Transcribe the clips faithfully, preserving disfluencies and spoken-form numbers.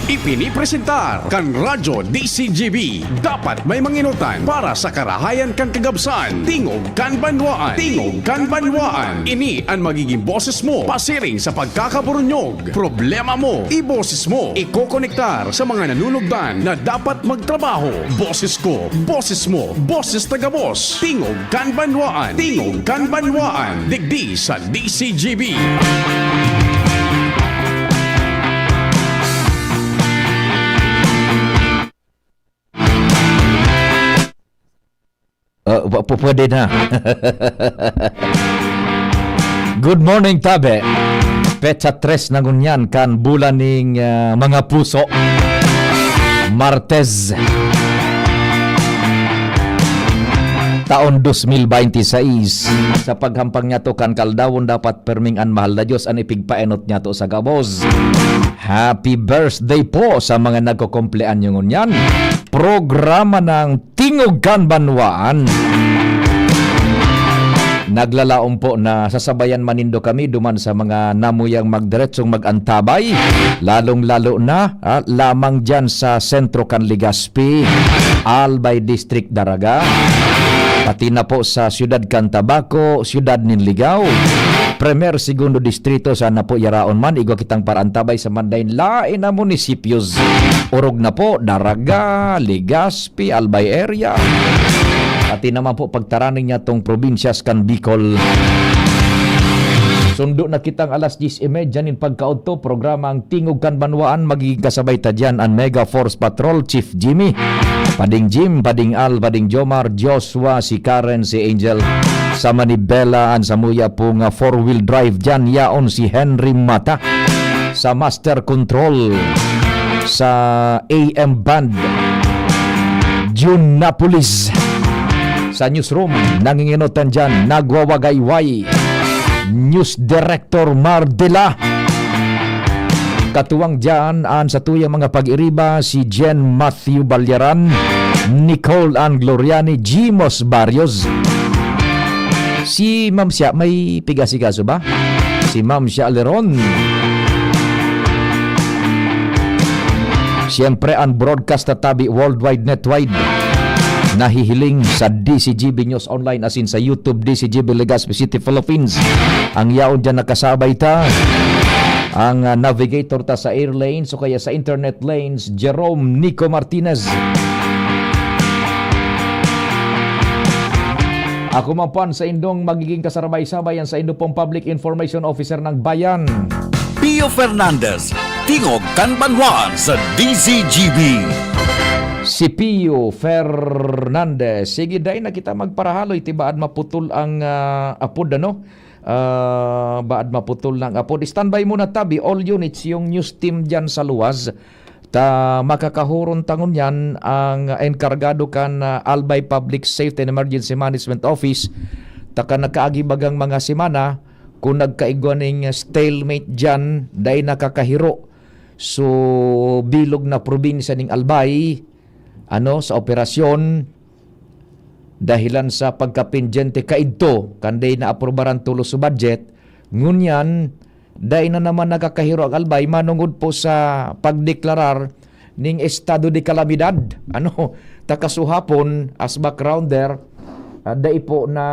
Ipinipresentar kan Radyo D C G B. Dapat may manginutan para sa karahayan kan kagabsan. Tingog kan Banwaan. Tingog kan Banwaan. Ini an magiging boses mo pasiring sa pagkakaburunyog. Problema mo, iboses mo. Ikokonektar sa mga nanunugdan na dapat magtrabaho. Boses ko, boses mo, boses ta gabos. Tingog kan Banwaan. Tingog kan Banwaan. Digdi sa D C G B. Ah, wa-, pu-, pwede na. Good morning, tabi. Petsa tres na ngunyan kan bulan ning, ah, mga puso. Martes. Taon dos mil baynte sais. Sa paghampang niyato kan kaldawon, dapat perming an mahal na Dios an ipigpaenot niyato sa gabos. Happy birthday po sa mga nagkukumpleanyo ngunyan. Programa ng Tingog kan Banwaan. Naglalaom po na sasabayan man nindo kami duman sa mga namuyang magdiretsong mag-antabay, lalong-lalo na, ah, lamang diyan sa sentro kan Legazpi, Albay District, Daraga, pati na po sa siyudad kan Tabaco, siyudad nin Ligao, Primer, Segundo Distrito, sana po yaraon man, igwa kitang paraantabay sa mandain lain na munisipyos. Orog na po, Daraga, Legazpi, Albay area. Pati naman po pagtaraning niya tong probinsyas kan Bicol. Sundo na kitang alas diyes y media nin pagkaodto, programang Tingog kan Banwaan, magiging kasabay ta diyan an Mega Force Patrol, Chief Jimmy, Pading Jim, Pading Al, Pading Jomar, Joshua, si Karen, si Angel, sa Manibela, an samuya po nga four-wheel drive diyan, yaon si Henry Mata. Sa Master Control, sa A M Band, June Napolis. Sa newsroom, nanginginotan diyan, nagwawagayway, News Director Mardela. Katuwang diyan, an satuyang mga pag-iriba, si Jen Matthew Balyaran, Nicole Ann Gloriani, Jimos Barrios. Si Ma'am siya, may pigasikaso ba? Si Ma'am siya Leron. Siyempre, ang broadcast na tabi worldwide, netwide, nahihiling sa D C G B News Online, as in sa YouTube, D C G B Legazpi City, Philippines. Ang yaon dyan nakasabay ta, ang, ah, navigator ta sa air lanes o kaya sa internet lanes, Jerome Nico Martinez. Ako man po an saindong magiging kasarabay-sabay, an saindo pong Public Information Officer ng Bayan. Pio Fernandez, tingog kan banwaan sa D Z G B. Si Pio Fernandez. Sige, dai na kita magparahaloy, ti baad maputol ang, ah, apod, ano? Ah, baad maputol na ang apod. Standby muna, tabi, all units, yung news team dyan sa luwas. Ta makakahuron ta ngunyan ang enkargado kan, ah, Albay Public Safety and Emergency Management Office. Ta kan nakaagi bagang mga semana, kung nagkaigwa ning stalemate diyan, dai nakakahiro. So, bilog na probinsya ning Albay, ano, sa operasyon, dahilan sa pagkapindyente kaidto, kan dai naaprubaran tulos sa budget, ngunyan, dai na naman nakakahiro ang Albay manungod po sa pagdeklarar ning estado de kalamidad. Ano, ta kasuhapon, as backgrounder, ah, dai po na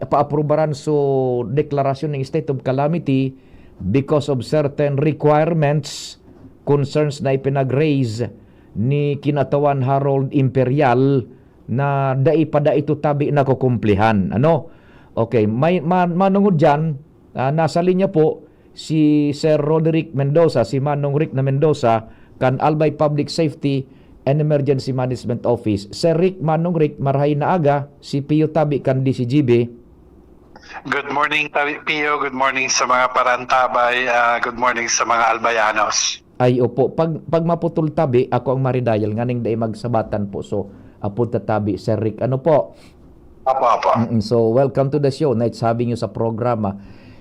paaprubaran so deklarasyon ning state of calamity because of certain requirements, concerns na ipinag-raise ni Kinatawan Harold Imperial na dai pa dai ito tabi nakukumplihan. Ano? Okay, may, ma-, manungod diyan, ah, nasa linya po si Sir Roderick Mendoza, si Manong Rick na Mendoza, kan Albay Public Safety and Emergency Management Office. Sir Rick, Manong Rick, marahay na aga, si Pio Tabi kan D C G B. Good morning, Tabi Pio. Good morning sa mga parantabay. Ah, good morning sa mga Albayanos. Ay, opo. Pag, pag maputol tabi, ako ang maridayal, nganing dai magsabatan po. So, apod ta tabi, Sir Rick. Ano po? Apo, apo. Mm-mm. So, welcome to the show. Nice having you sa programa.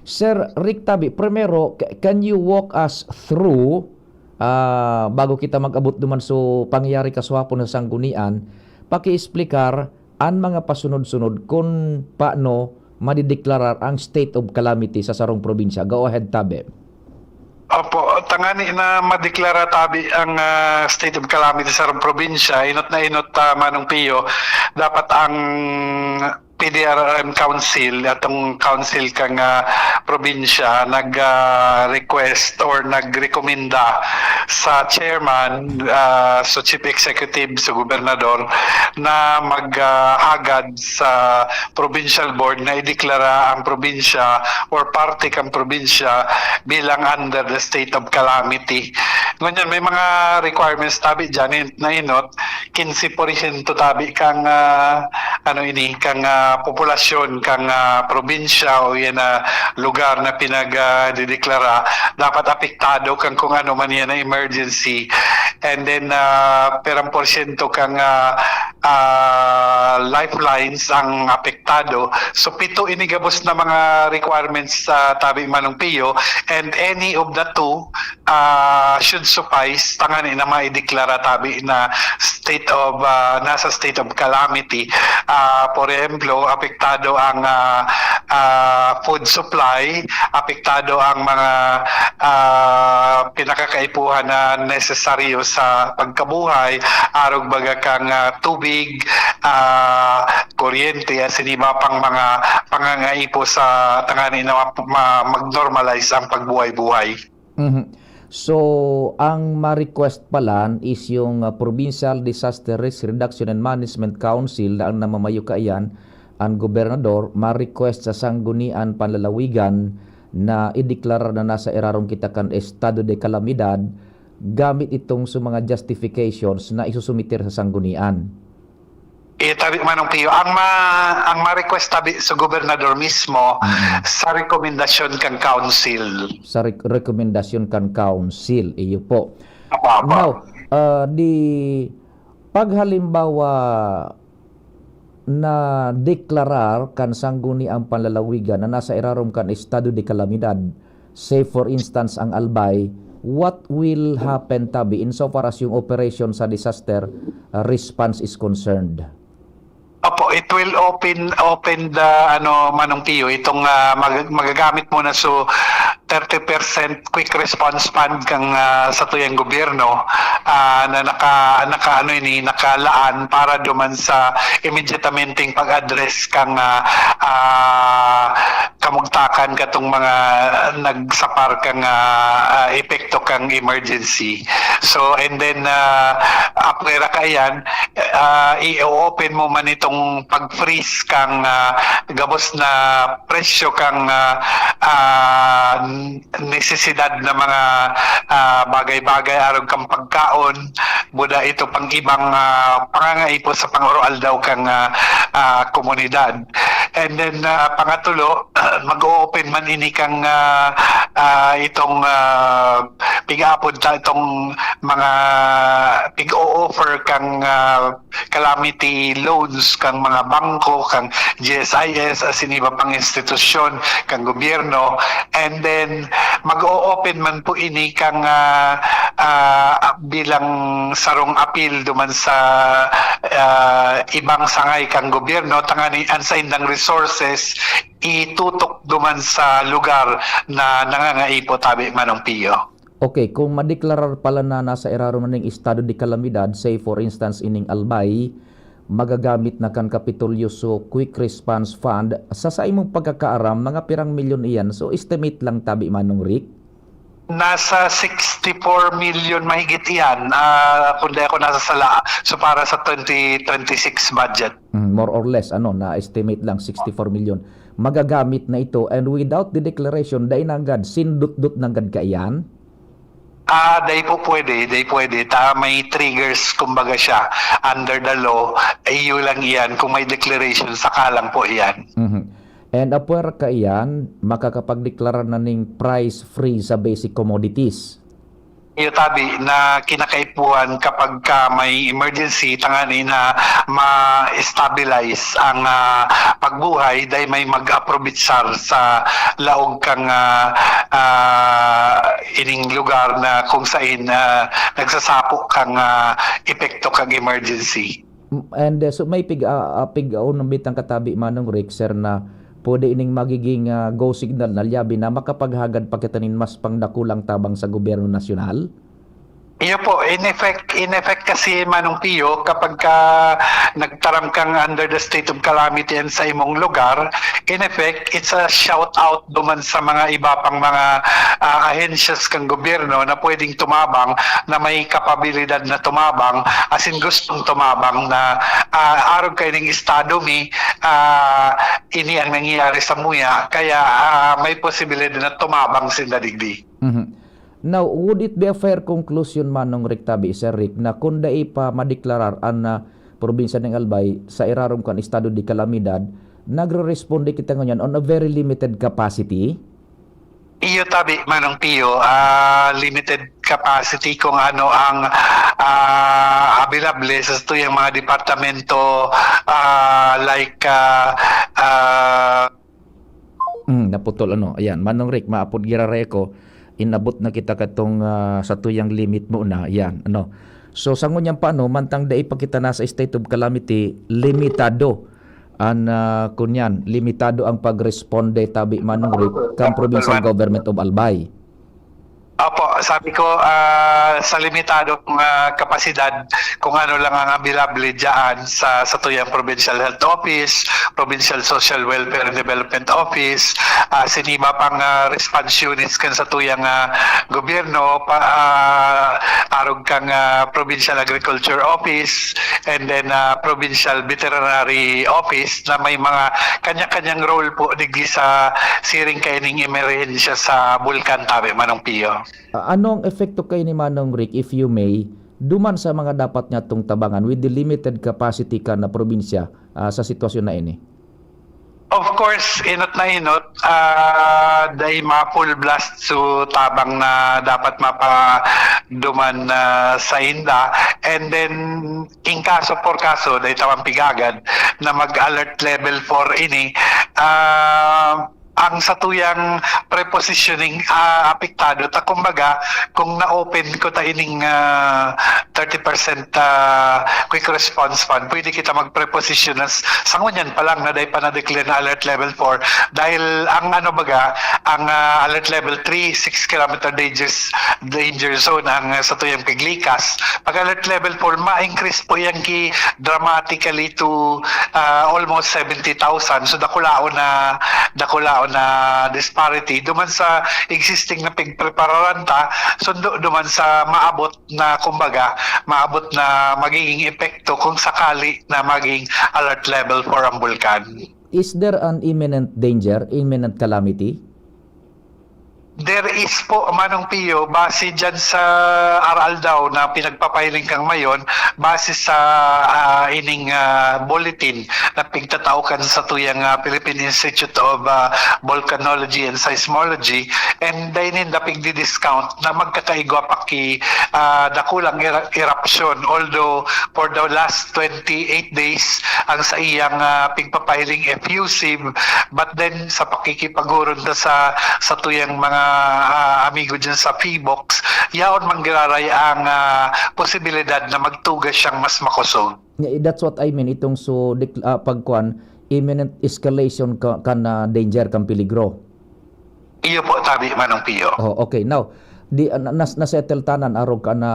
Sir Rick Tabi, primero, ca-, can you walk us through, ah, bago kita mag-abot duman so pangyayari kasuhapon sa Sanggunian, paki-explicar an mga pasunod-sunod kun paano madideklarar ang state of calamity sa sarong probinsya. Go ahead, Tabi. Opo, tangani na madeklara tabi ang, ah, state of calamity sa probinsya, inot na inot, ah, Manong Pio, dapat ang P D R R M Council, atong council kan, ah, probinsya, nag, ah, request or nagrekomenda sa chairman, ah, sa chief executive, sa gobernador, na mag, ah, hagad sa provincial board na ideklara ang probinsya or parte kan probinsya bilang under the state of calamity. Ngunyan, may mga requirements tabi dyan, in-, na inot, quince porsyento tabi kang, ah, ano ini, kang, ah, populasyon, kang, ah, probinsya o yan na lugar na pinag, ah, dideklara, dapat apektado kang kung ano man yan na emergency. And then, ah, perang porsyento kang, ah, ah, lifelines ang apektado. So, pito ini gabos na mga requirements sa tabi Manong Pio, and any of the two, ah, should suffice tangani na maideklara tabi na state of, ah, nasa state of calamity. Ah, por ehemplo, apektado ang, ah, ah, food supply, apektado ang mga, ah, pinakakaipuhan na nesesaryo sa pagkabuhay, arog baga kang, ah, tubig, ah, kuryente, asin iba pang mga pangangaipo sa tangani na ma-, ma-, mag-normalize ang pagbuhay-buhay. Mhm. So, ang ma-request pala is yung, ah, Provincial Disaster Risk Reduction and Management Council na ang namamayo kaiyan, ang gobernador, ma-request sa Sanggunian Panlalawigan na ideklarar na nasa irarom kita kan estado de kalamidad gamit itong sa mga justifications na isusumiter sa sanggunian. Eh, tabi Manong Pio, ang ma-, ang ma-request tabi sa gobernador mismo Mm. sa rekomendasyon kang council. Sa rek-, rekomendasyon kan council, iyo po. Apo, apo. Now, ah, di, pag halimbawa na deklarar kan sangguniang panlalawigan na nasa irarom kan estado de kalamidad, say for instance, ang Albay, what will happen tabi insofar as yung operation sa disaster, ah, response is concerned? Opo, it will open, open the, ano, Manong Pio, itong, ah, mag-, magagamit muna so thirty percent quick response fund kang, ah, satuyang gobyerno, ah, na naka-, naka-, ano ini, nakalaan para duman sa immediatamenteng pag-address kang, ah, ah, kamugtakan katong mga nagsapar kang, ah, ah, epekto kang emergency. So, and then, ah, apwera kaiyan, ah, i-open mo man itong pag-freeze kang, ah, gabos na presyo kang, ah, ah, nesesidad na mga, ah, bagay-bagay arog kang pagkaon, buda ito pang ibang, ah, pangangaipo sa pang-aroaldaw kang, ah, ah, komunidad. And then, ah, pangatulo, mag-o-open man ini kang, ah, ah, itong, ah, pig-aapod ta itong mga pig-o-offer kang, ah, calamity loans kang mga bangko, kang G S I S, asin iba pang institusyon, kang gobyerno. And then, mag-o-open man po ini kang, ah, ah, bilang sarong apil duman sa, ah, ibang sangay kang gobyerno, tanganing an saindang resources itutok duman sa lugar na nangangaipo, tabi Manong Pio. Okay, kung madeklarar pala na nasa irarom na ning estado de kalamidad, say for instance, ining Albay, magagamit na kan Kapitolyo so Quick Response Fund. Sa saimong pagkakaaram, mga pirang milyon iyan? So, estimate lang tabi, Manong Rick? Nasa sixty-four million mahigit iyan, ah, kung di ako nasasala. So, para sa twenty twenty-six budget. Mm, more or less, ano, na-estimate lang, sixty-four million. Magagamit na ito, and without the declaration, dai nanggad, sindutdot nanggad kaiyan? Ah, dai po pwede, dai pwede. Ta may triggers, kumbaga siya, under the law, iyo lang iyan. Kung may declaration, saka lang po iyan. Mhm. And apwera kaiyan, makakapagdeklara na ning price freeze sa basic commodities. Iyo tabi na kinakaipuhan kapag ka may emergency, tangani na ma-stabilize ang, ah, pagbuhay, dai may mag-aprobitsar sa laog kang, ah, ah, ining lugar na kung sain, ah, nagsasapo kang, ah, epekto kang emergency. M-, and, uh, so may pig-, ah, ah, pig-, ah, unang bitang katabi, Manong Rick, sir, na Pwede ining magiging, ah, go signal na lyabe na makapaghagad pa kita nin mas pangdakulang tabang sa gobyerno nasyonal? Iyo po, in effect, in effect kasi, Manong Pio, kapag ka nagtaram kang under the state of calamity and sa imong lugar, in effect, it's a shout out duman sa mga iba pang mga, ah, ahensyas kang gobyerno na pwedeng tumabang, na may kapabilidad na tumabang, as in gustong tumabang na, ah, arog kaining estado mi, ah, ini ang nangyayari sa muya, kaya, ah, may posibilidad na tumabang sinda digdi. Mhm. Now, would it be a fair conclusion, Manong Rick, tabi, Sir Rick, na kun dai pa madeklarar an, ah, probinsya ning Albay sa irarom kan estado de kalamidad, nagreresponde kita ngunyan on a very limited capacity? Iyo tabi, Manong Pio, ah, limited capacity kung ano ang, ah, available sa tuyang mga departamento, ah, like, ah, ah, Hmm, naputol, ano. Ayan, Manong Rick, maapod giraray ako, inabot na kita katong, ah, sa tuyang limit mo na. Ayan, ano. So, sa ngunyan pa, ano, mantang dai pa kita nasa state of calamity, limitado an, ah, kunyan, limitado ang pagresponde, tabi, Manong Rick, kan Provincial Government of Albay. Opo, sabi ko, ah, sa limitadong, ah, kapasidad, kung ano lang ang available dyan sa, sa tuyang Provincial Health Office, Provincial Social Welfare and Development Office, ah, siniba pang, ah, response units kan sa tuyang, ah, gobyerno, pa, ah, arog kang, ah, Provincial Agriculture Office, and then, ah, Provincial Veterinary Office na may mga kanya-kanyang role po digdi sa siring kaining emerhensya sa bulkan, tabi, Manong Pio. Ah, ano ang epekto kaini, Manong Rick, if you may, duman sa mga dapat niyatong tabangan with the limited capacity kan probinsya, ah, sa sitwasyon na ini? Of course, inot na inot, ah, dai ma-full blast so tabang na dapat mapaduman, ah, sa inda. And then, in kaso por kaso, dai ta man pigagad na mag-alert level four ini. Ah, ang satuyang prepositioning, ah, apektado ta, kumbaga, kung na-open ko ta ining, ah, thirty percent, ah, quick response fund, pwede kita mag-preposition na s-, sa ngunyan pa lang na dai pa na-declare na alert level four. Dahil ang ano baga, ang, ah, alert level three, six kilometer danger, danger zone ang, ah, satuyang piglikas. Pag alert level four, ma-increase po yan ki dramatically to, ah, almost seventy thousand. So, dakulaon na, dakulaon na disparity. Duman sa existing na pigprepararan ta, sundo duman sa maabot na, kumbaga, maabot na magiging epekto kung sakali na maging alert level four ang bulkan. Is there an imminent danger, imminent calamity? There is po, Manong Pio, base dyan sa aral daw na pinagpapahiling kang mayon, base sa, ah, ining, ah, bulletin na pigtatao kan sa tuyang, ah, Philippine Institute of, ah, Volcanology and Seismology, and dai ninda pigdi-discount na magkakaigwa pa ki, ah, dakulang era-, eruption. Although, for the last twenty-eight days, ang sa iyang, ah, pigpapahiling effusive, but then, sa pakikipaghuron ta sa, sa tuyang mga, ah, amigo dyan sa PHIVOLCS, yaon man giraray ang, ah, posibilidad na magtugas siyang mas makosog. Yeah, that's what I mean, itong so, dik-, ah, pagkuan, imminent escalation ka, kan, ah, danger, kan peligro. Iyo po, tabi, Manong Pio. Oh, okay. Now, di, ah, na-, nas-, nasettle tanan arog ka na,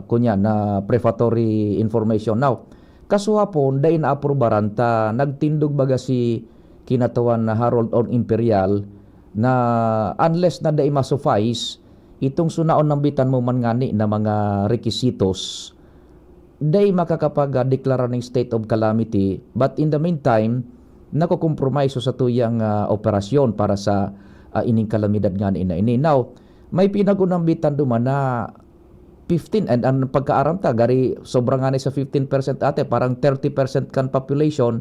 kunya, na prefatory information. Now, kasuhapon, dai naaprubaran ta nagtindog baga si Kinatawan na Harold on Imperial na unless na dai ma-suffice itong sunaon nambitan mo man ngani na mga requisitos, dai makakapag-deklara ning state of calamity, but in the meantime, nakokompromiso sa tuyang, ah, operasyon para sa, ah, ining kalamidad ngani na ini. Now, may pinagunambitan duman na fifteen, and ang pagkaaram ta, gari sobra ngani sa fifteen percent ate, parang thirty percent kan population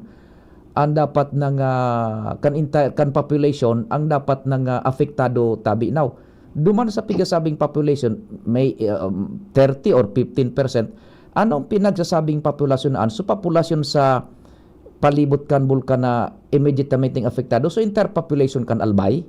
ang dapat nang, ah, kan entire, kan population ang dapat nang, ah, apektado tabi. Now, duman sa pigasabing population, may, um, thirty or fifteen percent, anong pinagsasabing populasyon na an? So, populasyon sa palibot kan bulkan na immediately apektado? So, entire population kan Albay?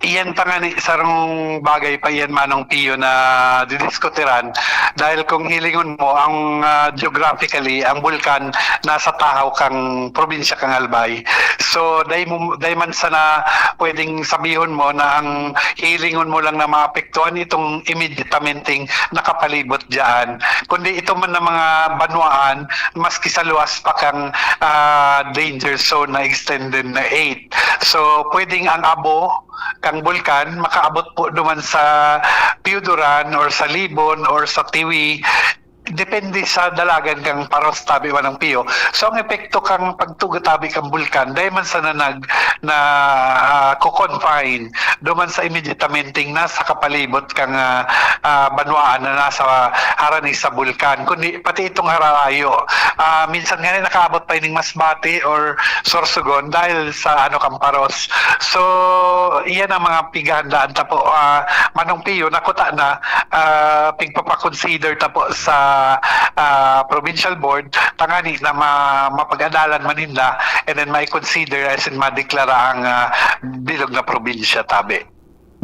Iyan pa nga ni sarong bagay pa iyan, Manong Pio, na didiskutiran, dahil kung hilingon mo ang, ah, geographically, ang bulkan nasa tahaw kang probinsya kang Albay. So, dai mo, dai man sana pwedeng sabihon mo na ang hilingon mo lang na maapektuhan itong immediatamente nakapalibot diyan, kundi ito man na mga banwaan, maski sa luwas pa kang, ah, danger zone na extended na eight. So, pwedeng ang abo kang bulkan makaabot po duman sa Piyuduran or sa Libon or sa Tiwi, depende sa dalagan kang Paros, tabi, Manong Pio. So, ang epekto kang pagtuga tabi kang bulkan, dai man sana nag-, na, ah, ko-confine duman sa immediatamenteng nasa kapalibot kang, ah, ah, banwaan na nasa harani sa bulkan, kundi pati itong hararayo. Ah, minsan nga nakaabot pa ining Masbate or Sorsogon dahil sa, ano, kang Paros. So, iyan ang mga pighahandaan ta po, ah, Manong Pio, na kuta na, ah, pigpapa-consider ta po sa, ah, provincial board, tangani na ma-, mapag-adalan man ninda, and then mai-consider as in madeklara ang, ah, bilog na probinsya, tabi.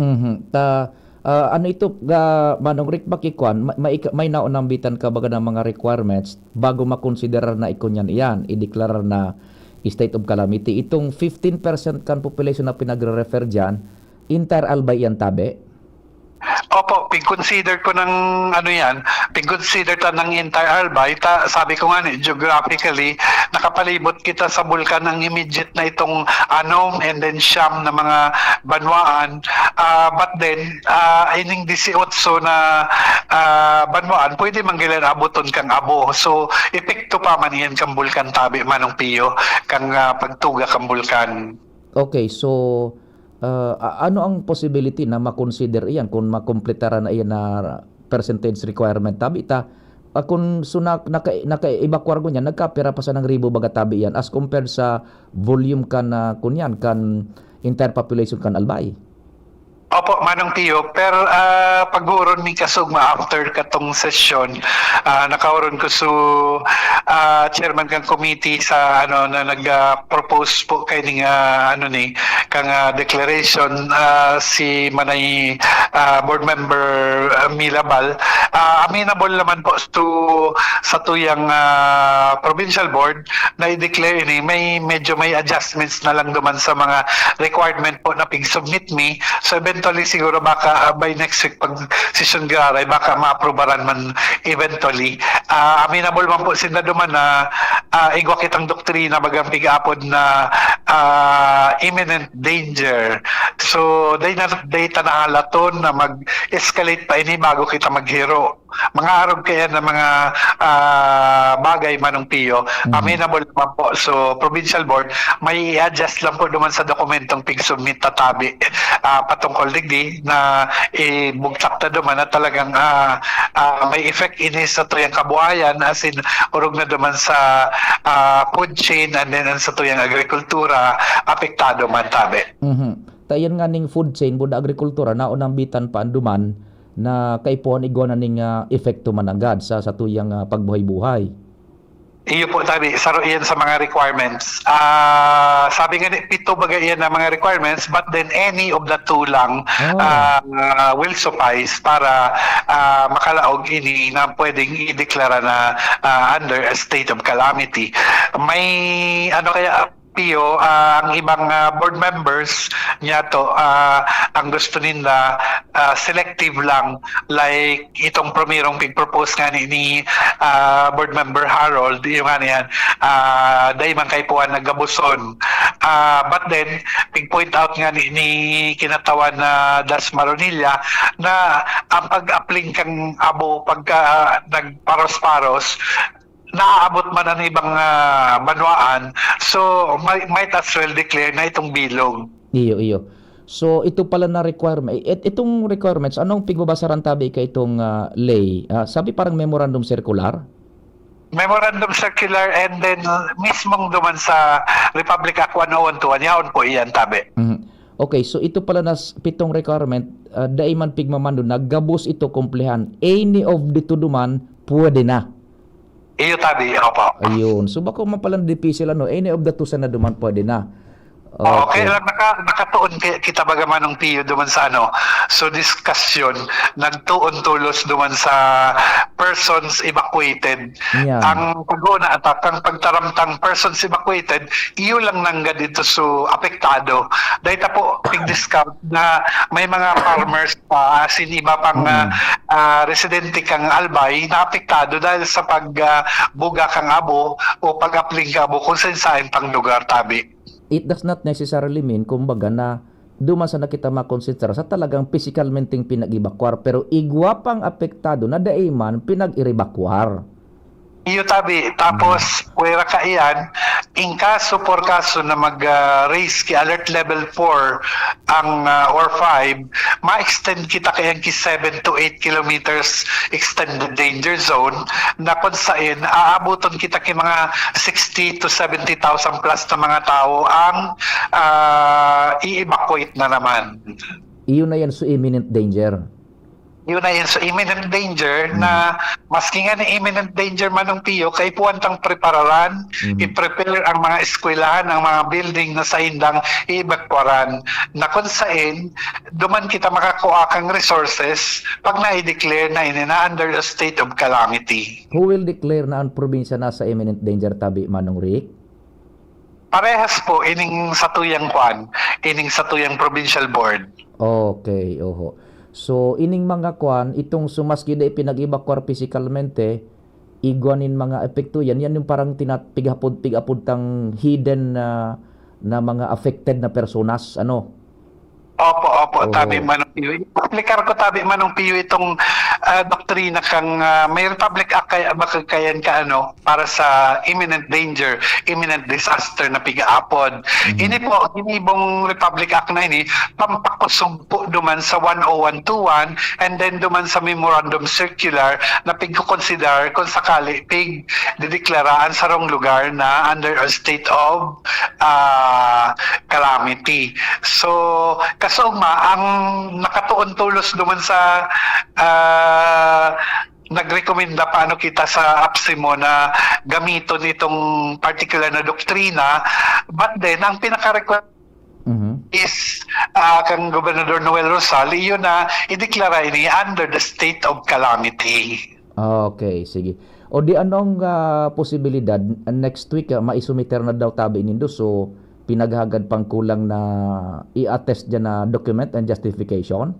Mhm. Ta, ah, ano ito, ga, Manong Rick, bakikuan, ma-, may ika-, may naunambitan ka baga ng mga requirements bago makonsiderar na ikunyan iyan, ideklarar na state of calamity? Itong fifteen percent kan population na pinagre-refer diyan, entire Albay iyan, tabi? Opo, pig-consider ko ng ano yan, pig-consider ta ng entire Albay. Ta, sabi ko nga ni, geographically, nakapalibot kita sa bulkan ng immediate na itong anom and then siyam na mga banwaan. Ah, but then, ah, ining dieciocho na, ah, banwaan, pwede man gila abuton kang abo. So, epekto pa man iyan kang bulkan tabi, Manong Pio, kang, ah, pagtuga kang bulkan. Okay, so, ah, a-, ano ang possibility na makonsider iyan kung makompletaran na iyan na percentage requirement? Tabi ta, ah, kung so na, naka-, naka-evacuar ko niyan, nagkapira pa sa nang ribo baga tabi iyan as compared sa volume kan, ah, kunyan, kan entire population kan Albay? Opo, Manong Pio, per, ah, pag-uron mi kasugma after katong sesyon, ah, nakaoron ko su, ah, chairman kang committee sa, ano, na nag, ah, propose po kay ning, ah, ano ni, kang, ah, declaration, ah, si Manay, ah, board member, ah, Milabal. Ah, amenable naman po to sa tuyang, ah, provincial board na i-declare ini. May, medyo may adjustments na lang duman sa mga requirement po na pig-submit mi. So, eventually, siguro baka, ah, by next week, pag session giraray, baka maaprubaran man eventually. Ah, amenable man po sinda duman na, ah, igwa kitang doktrina, bagang pig-apod na, ah, imminent danger. So, dai na, dai ta nahalaton na mag-escalate pa ini bago kita maghiro. Mga arog kaya na mga, ah, bagay, Manong Pio, Mhm. amenable naman po. So, provincial board, may i-adjust lang po duman sa dokumentong pig-submit ta tabi, ah, patungkol digdi na ibugtak ta duman na talagang, ah, ah, may effect ini sa tuyang kabuhayan, as in, orog na duman sa, ah, food chain and then ang sa tuyang agrikultura, apektado man tabi. Mhm. Ta iyan nga ning food chain, buda agrikultura, naunambitan pa an duman na kaipuhan igwa na ning, ah, epekto mananggad sa satuyang, ah, pagbuhay-buhay. Iyo po, tabi, saro iyan sa mga requirements. Ah, sabi nga ni, pito baga iyan na mga requirements, but then any of the two lang, Oh. ah, will suffice para, ah, makalaog ini na pwedeng ideklara na, ah, under a state of calamity. May ano kaya, Pio, ah, ang ibang, ah, board members niya to, ah, ang gusto ninda, ah, selective lang, like itong primerong pig-propose nga ni, ni, ah, board member Harold, yung nga niyan, ah, dai man kaipuhan na gabuson. Ah, but then, pig-point out nga ni, ni kinatawan na Das Maronilla na ang pag-apling kang abo pagka nagparos-paros, naaabot man an ibang, ah, banwaan, so might, might as well declare na itong bilog. Iyo, iyo. So, ito pala na requirement, it-, itong requirements, anong pigbabasaran tabi ka itong, ah, ley? Ah, sabi parang memorandum circular? Memorandum circular and then mismong duman sa Republic Act one oh one two, yaon po iyan, tabi. Mhm. Okay, so ito pala na s-, pitong requirement, ah, dai man pigmamando na gabos ito kumplehan. Any of the two duman, pwede na. Iyo, tabi, opo. Ayun. So, bako man palang dipisil, ano, any of the two sana duman pwede na. Okay. Okay lang, naka-, nakatuon ki-, kita baga, Manong Pio, duman sa ano, so discussion, nagtuon tolos duman sa persons evacuated. Yeah. Ang pag-una, at ang pagtaramtang persons evacuated, iyo lang nanggad ito so apektado. Dahil ta po, pig-discount na may mga farmers pa, asin iba pang, Mm. ah, ah, residente kan Albay na apektado dahil sa pag, ah, buga kan abo o pag-apling kan abo kung saan-saan pang lugar, tabi. It does not necessarily mean, kumbaga, na duman sana kita makonsentra sa talagang pisikalmenteng pinag-ebakwar, pero igwa pang apektado na dai man pinag-erebakwar. Iyo, tabi. Tapos, Mm. pwera kaiyan, in kaso por kaso na mag, ah, raise ki alert level four ang, ah, or five, ma-extend kita kaiyan ki seven to eight kilometers extended danger zone, na kung sain, aabuton kita ki mga sixty to seventy thousand plus na mga tao ang, ah, i-evacuate na naman. Iyo na yan, so imminent danger. Iyo na yan, so imminent danger Mm. na, maski nga ni imminent danger, Manong Pio, kaipuhan tang prepararan, Mhm. i-prepare ang mga eskwelahan, ang mga building na saindang iibakwaran, na kung sain, duman kita makakua kang resources pag na-declare na ini na under a state of calamity. Who will declare na ang probinsya nasa imminent danger, tabi, Manong Rick? Parehas po, ining satuyang kwan, ining satuyang provincial board. Okay, oho. So, ining mga kwan, itong so maski dai pinag-ebakwar pisikalmente, igwa nin mga epekto yan, yan yung parang tinat-, pig-apod, pig-apod tang hidden na, na mga affected na personas, ano? Opo, opo, Oo. Tabi, Manong Pio. Explicar ko, tabi, Manong Pio, itong, ah, doktrina kang, ah, may Republic Act kaya, baka kayan ka, ano, para sa imminent danger, imminent disaster na pig-aapod. Mhm. Ini po, ginibong Republic Act na ini, pampakusog po duman sa one oh one two one, and then duman sa memorandum circular na pigkukonsiderar kung sakali pig dideklara an sarong lugar na under a state of, ah, calamity. So, kasugma, ang nakatuon tolos duman sa, ah, nagrekomenda paano kita sa APSEMO na gamiton itong particular na doktrina, but then, ang pinaka-request Mhm. is, ah, kang Gobernador Noel Rosal, iyon na ideklara ini under the state of calamity. Okay, sige. O di anong, ah, posibilidad, next week, ah, maisumiter na daw tabi nindo, so pinaghagad pang kulang na i-attest diyan na document and justification?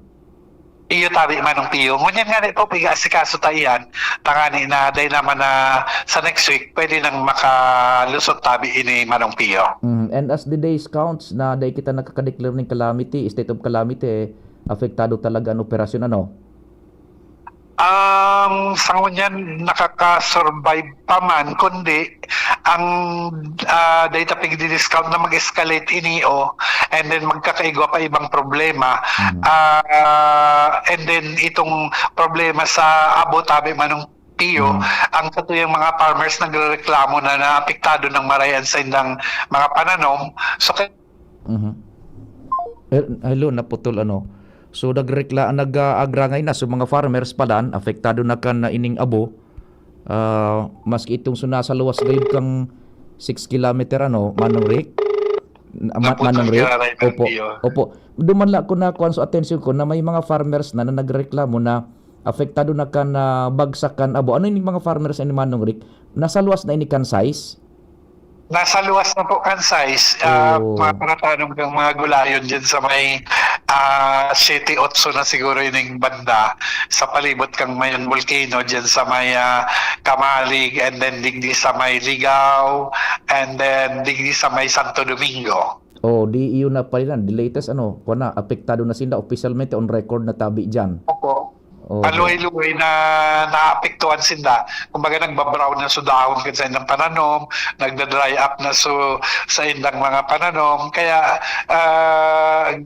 Iyo, tabi, Manong Pio. Ngunyan nga ni po, piga-asikaso ta iyan. Tangani na, dahil naman na sa next week, pwede nang makalusot tabi ini, Manong Pio. Mm, and as the days counts na dahil kita nakaka-declare ning calamity, state of calamity, eh, apektado talaga ang operasyon, ano? Um, sa ngunyan, nakaka-survive pa man, kundi ang, ah, data pigdi-discount na mag-escalate ini, o, and then magkakaigwa pa ibang problema. Mm. Ah, and then itong problema sa abo, tabi, Manong Pio, Mm. ang satuyang mga farmers nagrereklamo na naapektado ng maray an saindang mga pananom. So, kay- Mhm. Eh, hello, naputol, ano. So, nagrekla-, nag-, ah, agrangay na. So, mga farmers pala, apektado na kan, ah, ining abo. Ah, maski itong so nasa luwas gayud kang six kilometer, ano, Manong Rick? Ma-, Naputol Manong Rick? Ka, Rayman Opo, Pio. Opo. Duman la ko na kuwan sa atensyon ko na may mga farmers na, na nagreklamo na apektado na kan, ah, bagsak kan abo. Ano ining mga farmers ini, Manong Rick? Nasa luwas na ini kan sais? Nasa luwas na po kan sais, ah, Oo. mga paratanom kang mga gulayon dyan sa may, ah, siyete, otso na siguro ining banda sa palibot kang Mayon Volcano, dyan sa may, ah, Camalig, and then digdi sa may Ligao, and then digdi sa may Santo Domingo. Oh, di iyon na pala, the latest, ano, kuwan na, apektado na sinda, opisyalmente on record na tabi dyan. Opo. Oho. Paluway-luway na naapektuhan sinda. Kumbaga, nagbabrown na so dahon kan saindang pananom, nagda-dry up na so saindang mga pananom. Kaya, ah,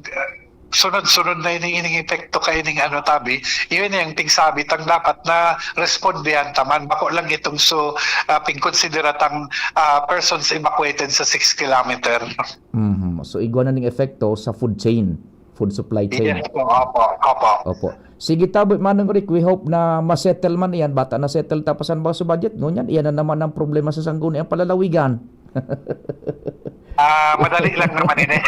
sunod-sunod na ining, ining epekto kaining ano, tabi. Iyon yung pigsabi tang dapat na respondihan ta man. Bako lang itong so, ah, pigkonsidera tang, ah, persons evacuated sa six kilometer. Mhm. So, igwa na ning epekto sa food chain, food supply chain. Yes po, opo, opo. Opo. Sige, tabi, Manong Rick, we hope na ma-settle man iyan. Bata na-settle ta pa san ba sa budget, ngunyan, iyan na naman ang problema sa sangguniang palalawigan. Ah, madali lang naman ini.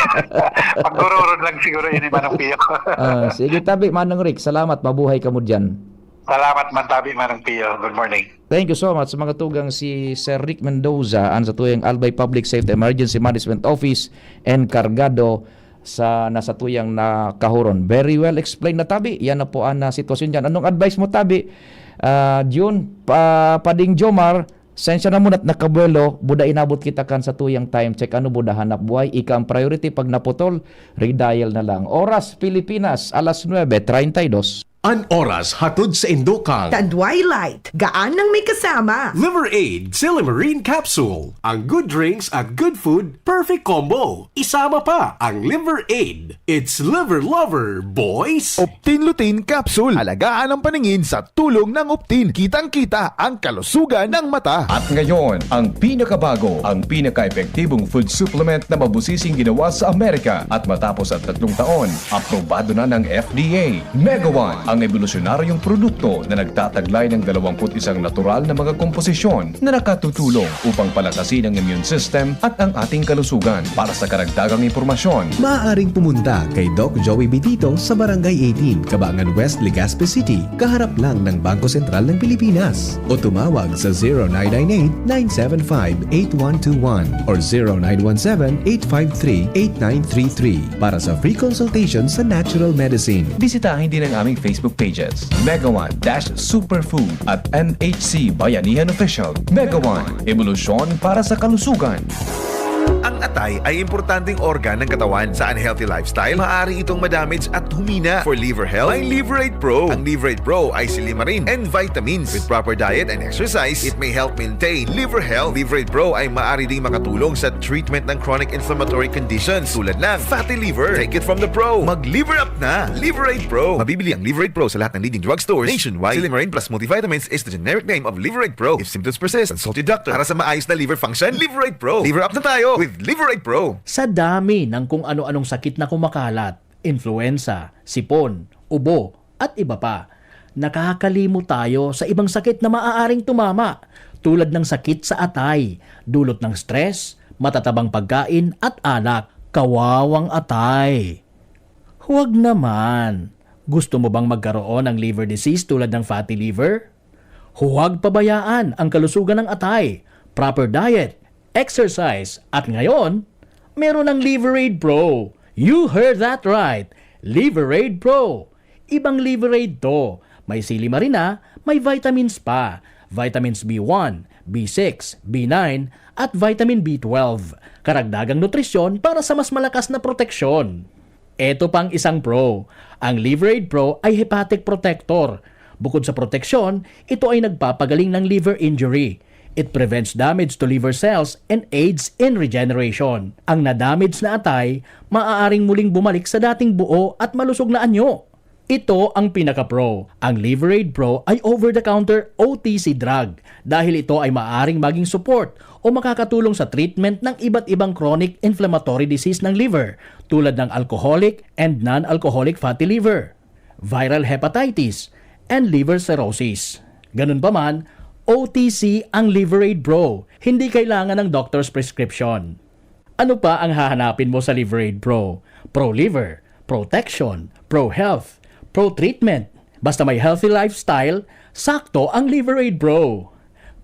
Pagdururod lang siguro ini, Manong Pio. Ah, sige tabi, Manong Rick. Salamat. Mabuhay kamo dyan. Salamat man tabi, Manong Pio. Good morning. Thank you so much. Sa mga tugang, si Sir Rick Mendoza, ang satuyang Albay Public Safety Emergency Management Office, enkargado sa nasatuyang nakahuron. Very well explained na tabi. Yan na po ang ah, sitwasyon dyan. Anong advice mo tabi? Ah, June, pa, Pading Jomar, sensya na muna at nakabuelo, buda inabot kita kan satuyang time check. Ano buda hanap buhay? Ika ang priority pag naputol, redial na lang. Oras, Pilipinas, alas nuebe treinta y dos. An oras hatod sa Indokang. Tadway Light, gaan ng may kasama. Liver Aid, Silimarin Capsule. Ang good drinks at good food, perfect combo. Isama pa ang Liver Aid. It's Liver Lover, boys! Optin Lutein Capsule. Alagaan ang paningin sa tulong ng Optin. Kitang-kita ang kalusugan ng mata. At ngayon, ang pinakabago, ang pinaka-epektibong food supplement na mabusising ginawa sa Amerika. At matapos ang tatlong taon, aprobado na ng F D A. Mega One, ang ebolusyonaryong produkto na nagtataglay ng dalawamput isang natural na mga komposisyon na nakatutulong upang palakasin ang immune system at ang ating kalusugan. Para sa karagdagang impormasyon, maaaring pumunta kay Doc Joey Bitito sa Barangay eighteen, Cabangan West, Legazpi City, kaharap lang ng Bangko Sentral ng Pilipinas. O tumawag sa zero nine nine eight, nine seven five, eight one two one or zero nine one seven, eight five three, eight nine three three para sa free consultation sa natural medicine. Bisitahin din ang aming Facebook pages, Mega One dash Superfood at N H C Bayanihan Official. Mega One, ebolusyon para sa kalusugan. Ang atay ay importanteng organ ng katawan. Sa unhealthy lifestyle, maaari itong madamage at humina. For liver health, may Liver Aid Pro. Ang Liver Aid Pro ay silimarin and vitamins. With proper diet and exercise, it may help maintain liver health. Liver Aid Pro ay maaari ding makatulong sa treatment ng chronic inflammatory conditions tulad ng fatty liver. Take it from the pro. Mag-liver up na. Liver Aid Pro. Mabibili ang Liver Aid Pro sa lahat ng leading drugstores nationwide. Silimarin plus multivitamins is the generic name of Liver Aid Pro. If symptoms persist, consult your doctor. Para sa maayos na liver function, Liver Aid Pro. Liver up na tayo with Liver Aid Pro. Sa dami ng kung ano-anong sakit na kumakalat, influenza, sipon, ubo, at iba pa, nakakalimot tayo sa ibang sakit na maaaring tumama, tulad ng sakit sa atay, dulot ng stress, matatabang pagkain at alak. Kawawang atay! Huwag naman! Gusto mo bang magkaroon ng liver disease tulad ng fatty liver? Huwag pabayaan ang kalusugan ng atay, proper diet, exercise, at ngayon, meron ng Liver Aid Pro. You heard that right! Liver Aid Pro! Ibang Liver Aid to. May silimarina, may vitamins pa. Vitamins B one, B six, B nine, at vitamin B twelve. Karagdagang nutrisyon para sa mas malakas na proteksyon. Eto pang isang pro. Ang Liver Aid Pro ay hepatic protector. Bukod sa proteksyon, ito ay nagpapagaling ng liver injury. It prevents damage to liver cells and aids in regeneration. Ang na-damage na atay maaaring muling bumalik sa dating buo at malusog na anyo. Ito ang pinaka-pro. Ang Liver Aid Pro ay over-the-counter O T C drug dahil ito ay maaaring maging support o makakatulong sa treatment ng iba't ibang chronic inflammatory disease ng liver, tulad ng alcoholic and non-alcoholic fatty liver, viral hepatitis, and liver cirrhosis. Ganun pa man, O T C ang Liver Aid Pro. Hindi kailangan ng doctor's prescription. Ano pa ang hahanapin mo sa Liver Aid Pro? Pro liver, protection, pro health, pro treatment. Basta may healthy lifestyle, sakto ang Liver Aid Pro.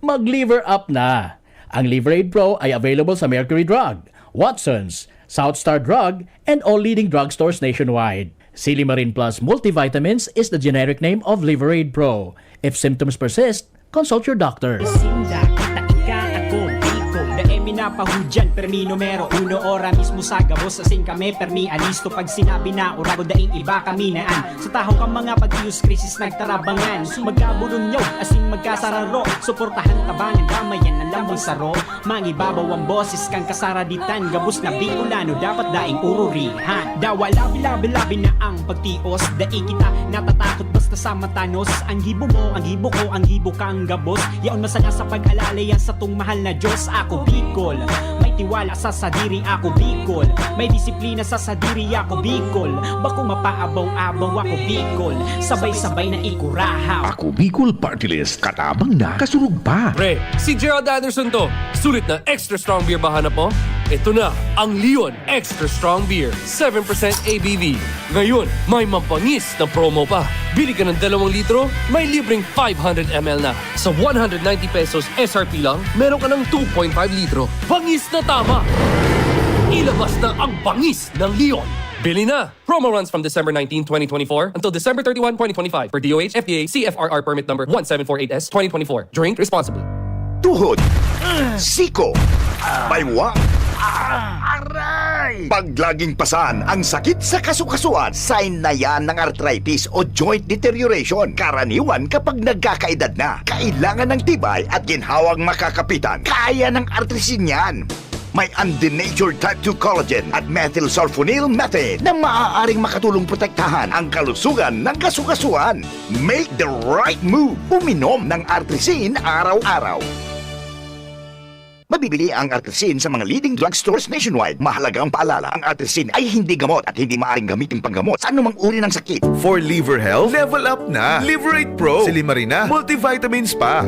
Mag-liver up na! Ang Liver Aid Pro ay available sa Mercury Drug, Watson's, South Star Drug, and all leading drugstores nationwide. Silimarin Plus Multivitamins is the generic name of Liver Aid Pro. If symptoms persist, consult your doctor. Sinda, kita ika, ako, Bicol. Dai mi napahudyan, permi numero uno, ora mismo sa gabos, asin kami, permi alisto. Pag sinabi na, urago, daing iba kami naan. Sa tahaw ka mga pag-iyos, krisis nagtarabangan. Magkaburunyaw, asin magkasararo, suportahan tabangan, damayan ang lambang saro. Mangibabaw ang boses kang kasaraditan, gabos na Bicolano, dapat daing ururihan. Dawa labi-labi-labi na ang pagtios, dai kita natatakot basta sa matanos. Ang gibo mo, ang gibo ko, ang gibo kang gabos. Yaon masana sa pag-alala yan satong mahal na Diyos. Ako Bicol, may tiwala sa sadiri. Ako Bicol, may disiplina sa sadiri. Ako Bicol, bako mapaabaw-abaw. Ako Bicol, sabay-sabay na ikurahaw. Ako Bicol Party List, katabang na, kasurog pa. Pre, si Gerald Anderson to. Sulit na extra strong beer ba hanap mo? Ito na ang Leon Extra Strong Beer, seven percent A B V. Ngayon, may mabangis na promo pa. Bili ka ng dalawang litro, may libreng five hundred M L na. Sa one hundred ninety pesos S R P lang, meron ka ng two point five litro. Bangis na tama! Ilabas na ang bangis ng Leon. Bili na! Promo runs from December nineteen, twenty twenty-four until December thirty-one, twenty twenty-five per D O H F D A C F R R permit number one seven four eight S twenty twenty-four. Drink responsibly. Tuhod, siko, baywa, aray! Pag laging pasan ang sakit sa kasukasuan, sign na yan ng arthritis o joint deterioration. Karaniwan kapag nagkakaedad na, kailangan ng tibay at ginhawang makakapitan. Kaya ng artrisin yan. May undenatured type two collagen at methylsulfonyl methane na maaaring makatulong protektahan ang kalusugan ng kasukasuan. Make the right move. Uminom ng Artrisin araw-araw. Mabibili ang Artrisin sa mga leading drugstores nationwide. Mahalagang paalala, ang Artrisin ay hindi gamot at hindi maaaring gamitin panggamot sa anumang uri ng sakit. For liver health, level up na. Liverate Pro, Silimarina, multivitamins pa.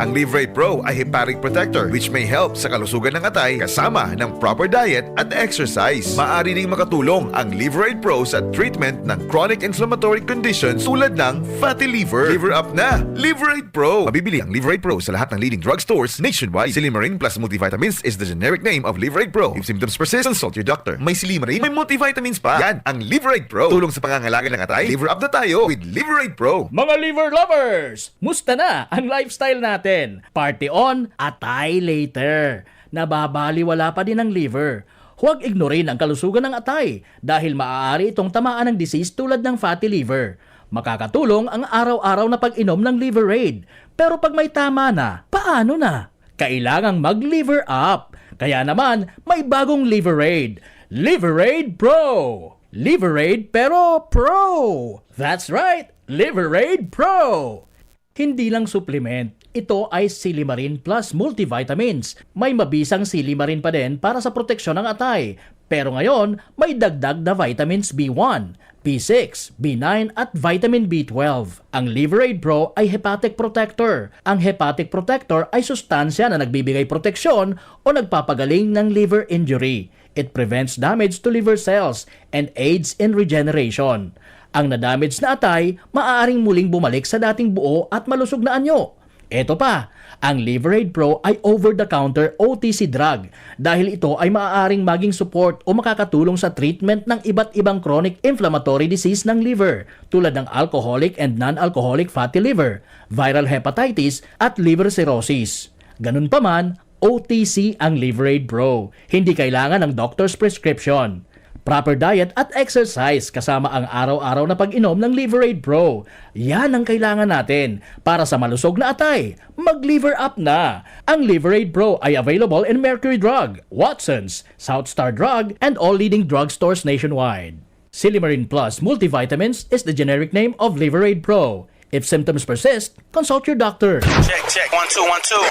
Ang Liverate Pro ay hepatic protector which may help sa kalusugan ng atay kasama ng proper diet at exercise. Maaari ding makatulong ang Liverate Pro sa treatment ng chronic inflammatory conditions tulad ng fatty liver. Liver up na! Liverate Pro! Mabibili ang Liverate Pro sa lahat ng leading drugstores nationwide. Silimarin plus multivitamins is the generic name of Liverate Pro. If symptoms persist, consult your doctor. May Silimarin, may multivitamins pa. Yan ang Liverate Pro. Tulong sa pangangalaga ng atay. Liver up na tayo with Liverate Pro. Mga liver lovers! Musta na ang lifestyle natin? Party on, atay later. Nababaliwala pa din ang liver. Huwag ignorin ang kalusugan ng atay dahil maaari itong tamaan ng disease tulad ng fatty liver. Makakatulong ang araw-araw na pag-inom ng Liverade. Pero pag may tama na, paano na? Kailangang mag-liver up. Kaya naman, may bagong Liverade. Liverade Pro! Liverade pero Pro! That's right! Liverade Pro! Hindi lang supplement, ito ay Silimarin Plus Multivitamins. May mabisang Silimarin pa din para sa proteksyon ng atay. Pero ngayon, may dagdag na vitamins B one, B six, B nine at vitamin B twelve. Ang Liverade Pro ay hepatic protector. Ang hepatic protector ay sustansya na nagbibigay proteksyon o nagpapagaling ng liver injury. It prevents damage to liver cells and aids in regeneration. Ang na-damage na atay maaaring muling bumalik sa dating buo at malusog na anyo. Eto pa, ang Liverade Pro ay over-the-counter O T C drug dahil ito ay maaaring maging support o makakatulong sa treatment ng iba't ibang chronic inflammatory disease ng liver tulad ng alcoholic and non-alcoholic fatty liver, viral hepatitis at liver cirrhosis. Ganun pa man, O T C ang Liverade Pro. Hindi kailangan ng doctor's prescription. Proper diet at exercise kasama ang araw-araw na pag-inom ng Liverade Pro. Yan ang kailangan natin para sa malusog na atay. Mag-liver up na! Ang Liverade Pro ay available in Mercury Drug, Watson's, South Star Drug, and all leading drugstores nationwide. Silimarin Plus Multivitamins is the generic name of Liverade Pro. If symptoms persist, consult your doctor. Check, check. One, two, one, two.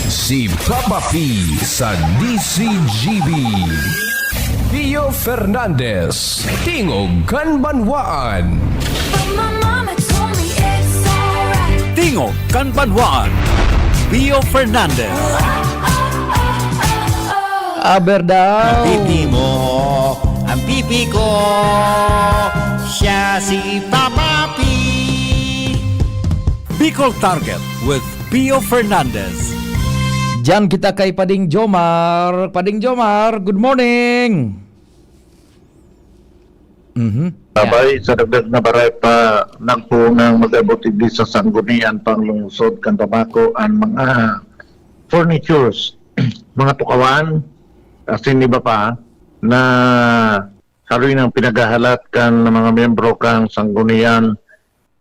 Si Papa P sa D C G B. Pio Fernandez, Tingog kan Banwaan. But my mama told me it's alright. Tingog kan Banwaan. Pio Fernandez. Aber daw. Pipi mo, ang pipi ko, siya si Papa P. Bicol Target with Pio Fernandez. Diyan kita kay Pading Jomar. Pading Jomar, good morning. Mhm. Abay, sa dagdag na baray pa, nagpuunang mag-abot igdi sa Sanggunian Panglungsod kan Bamako an mga furnitures, mga tukawan, asin iba pa na karoy nang pinaghahalat kan mga miyembro kan Sanggunian.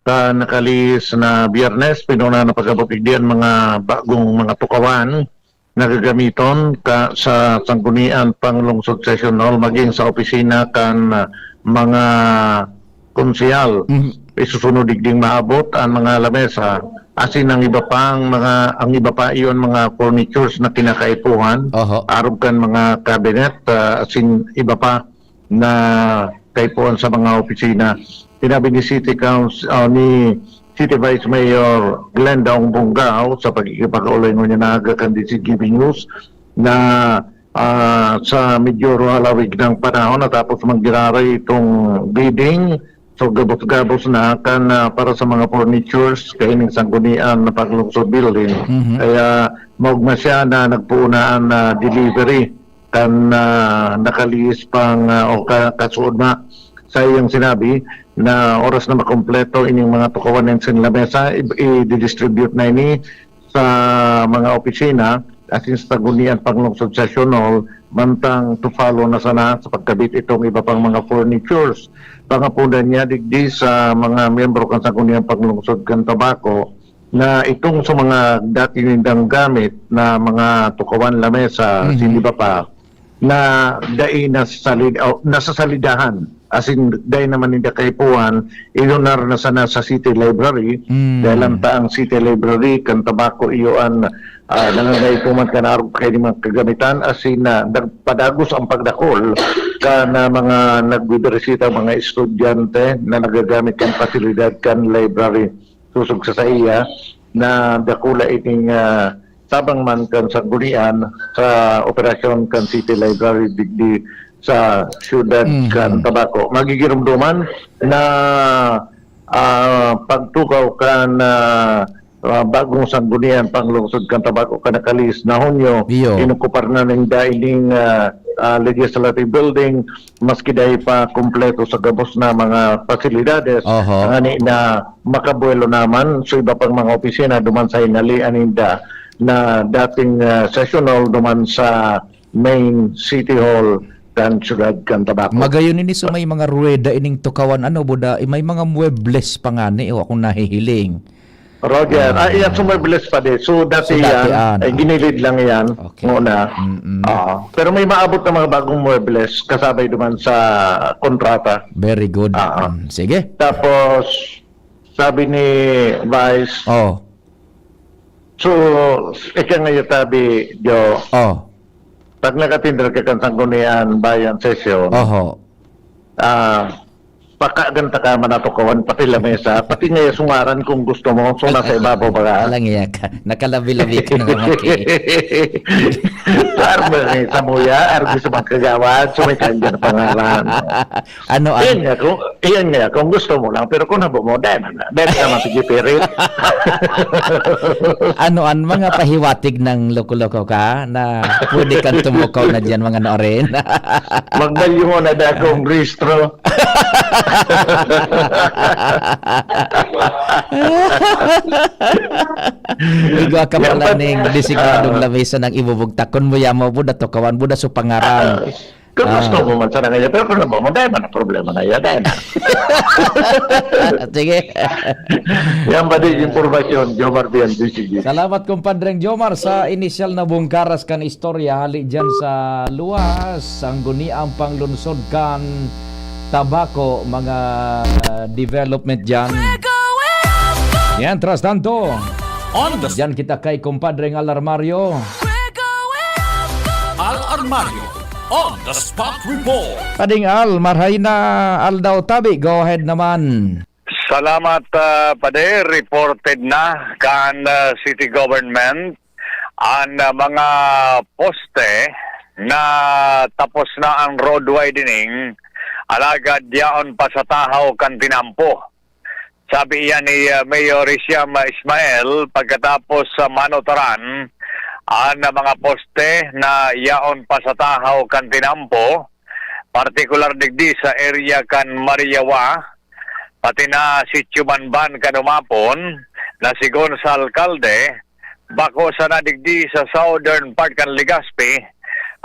Sa nakalihis na Biyernes, pinuna na pag-abot igdi an mga bagong mga tukawan na gagamiton ka sa Sanggunian Panglungsod Session Hall maging sa opisina kan, ah, mga konsehal. Isusunod digding maabot an mga lamesa asin ang iba pang mga, ang iba pa iyon mga furnitures na kinakaipuhan, Oho. arog kan mga cabinet, ah, asin iba pa na kaipuhan sa mga opisina. Sinabi ni City Council, ah, ni City Vice Mayor Glenda Ongbongao sa pagkikipag-ulay ngunyan na aga kan D C G B News na Ah, sa medyo halawig ng panahon, natapos man giraray itong bidding. So, gabos-gabos na kan, ah, para sa mga furnitures, kaining Sanggunian na Panglungsod Building. Mhm. Kaya maugma siya na nagpuunaan na delivery kan, ah, nakalihis pang, ah, o ka-, kasuodma. Sa iyang sinabi na oras na makompleto ining mga tukawan nin sinlamesa, i-, i-distribute na ini sa mga opisina, asin sa Sanggunian Panglungsod Session Hall, mantang to follow na sana sa pagkabit itong iba pang mga furnitures. Pangaponan niya digdi sa mga miyembro kan Sanggunian Panglungsod kan Tabaco na itong sa mga dati nindang gamit na mga tukawan, lamesa, Mhm. asin iba pa, na dai nasalid-, o, nasasalidahan. Asin, dai naman ninda kaipuhan, ilunar na sana sa City Library. Mm. Dahil lang ta ang City Library, kan Tabaco, iyo an, ah, nangangaipo man kan arog kaini mga kagamitan, asin, ah, nagpadagos ang pagdakol kan, ah, mga nagbibirisita, mga estudyante na nagagamit kan pasilidad kan library. Sosog sa saiya na dakula ining, ah, tabang man kan Sanggunian sa operasyon kan City Library digdi sa siyudad Mhm. kan Tabaco. Magigiromdoman na, ah, pagtukaw kan, ah, ah, bagong Sanggunian Panglungsod kan Tabaco kan nakalihis na Hunyo, Iyo. inokupar na ninda ining, ah, ah, legislative building, maski dai pa kompleto sa gabos na mga pasilidades, Oho. ngani na makabuelo naman sa iba pang mga opisina duman sa hinalian ninda na dating, ah, session hall duman sa main city hall kan siyudad kan Tabaco. Magayon ini, so may mga ruweda ining tukawan, ano, buda, may mga muebles pa ngani, o akong nahihiling. Roger, Ah. ah, iyan, so muebles pa di. So, dati So, dati yan, yan. eh, ginilid lang yan Okay. muna. Mm-mm. Ah, pero may maabot na mga bagong muebles kasabay duman sa kontrata. Very good. Ah, ah. Mm, sige. Tapos, sabi ni Vice, Oh. so, ika nga yung tabi, Jo, Oh. pag nakatindal ka kan Sanggunian Bayan Session, Oho. ah, pakaganta ka man natukawan, pati lamesa, pati nga yung sungaran kung gusto mo, so nasa ibabaw pa ka. Alang iya ka. Nakalabi-labi ka na naman, Ki. Sa armang sa muya, arbi sa mga kagawad, so may kanya na pangalan. Ano ang Iyan nga, kung, iyan nga, kung gusto mo lang, pero kung habo mo, dahil na, dahil ka man sige pirit. Ano ang mga pahiwatig ng loko-loko ka na pwede kang tumukaw na diyan, mga noorin? Magbalyo mo na da akong rehistro. Igwa ka Yan pala pa. ning designadong Ah. lamesa ng ibubugtak. Kun mo yamo, buda tukawan, buda so pangaran. Ah. Kung Ah. gusto mo man sana ngayon, pero kung ano mo, dahil man ang problema na yan, dahil na. Sige. Yan ba din yung impormasyon, Jomar Bian, D C G? Salamat, Kumpadreng Jomar, sa inisyal na bungkaras kan istorya hali dyan sa luwas, Sangguniang Panglungsod kan Tabaco, mga development dyan. Yan, tras tanto. On the Dyan kita kay Kumpadreng Al Armario. Al Armario on the spot report. Pading Al, marhay na aldaw tabi. Go ahead naman. Salamat, ah, Pade. Reported na kan, ah, city government an, ah, mga poste na tapos na ang road widening, alagad yaon pa sa tahaw kan tinampo. Sabi iyan ni, ah, Mayor Hisham Ismail pagkatapos sa manutaran an mga poste na yaon pa sa tahaw kan tinampo, partikular digdi sa area kan Mariawa, pati na Sitio Banban kan umapon, na sigon sa alkalde, bako sana digdi sa southern part kan Legazpi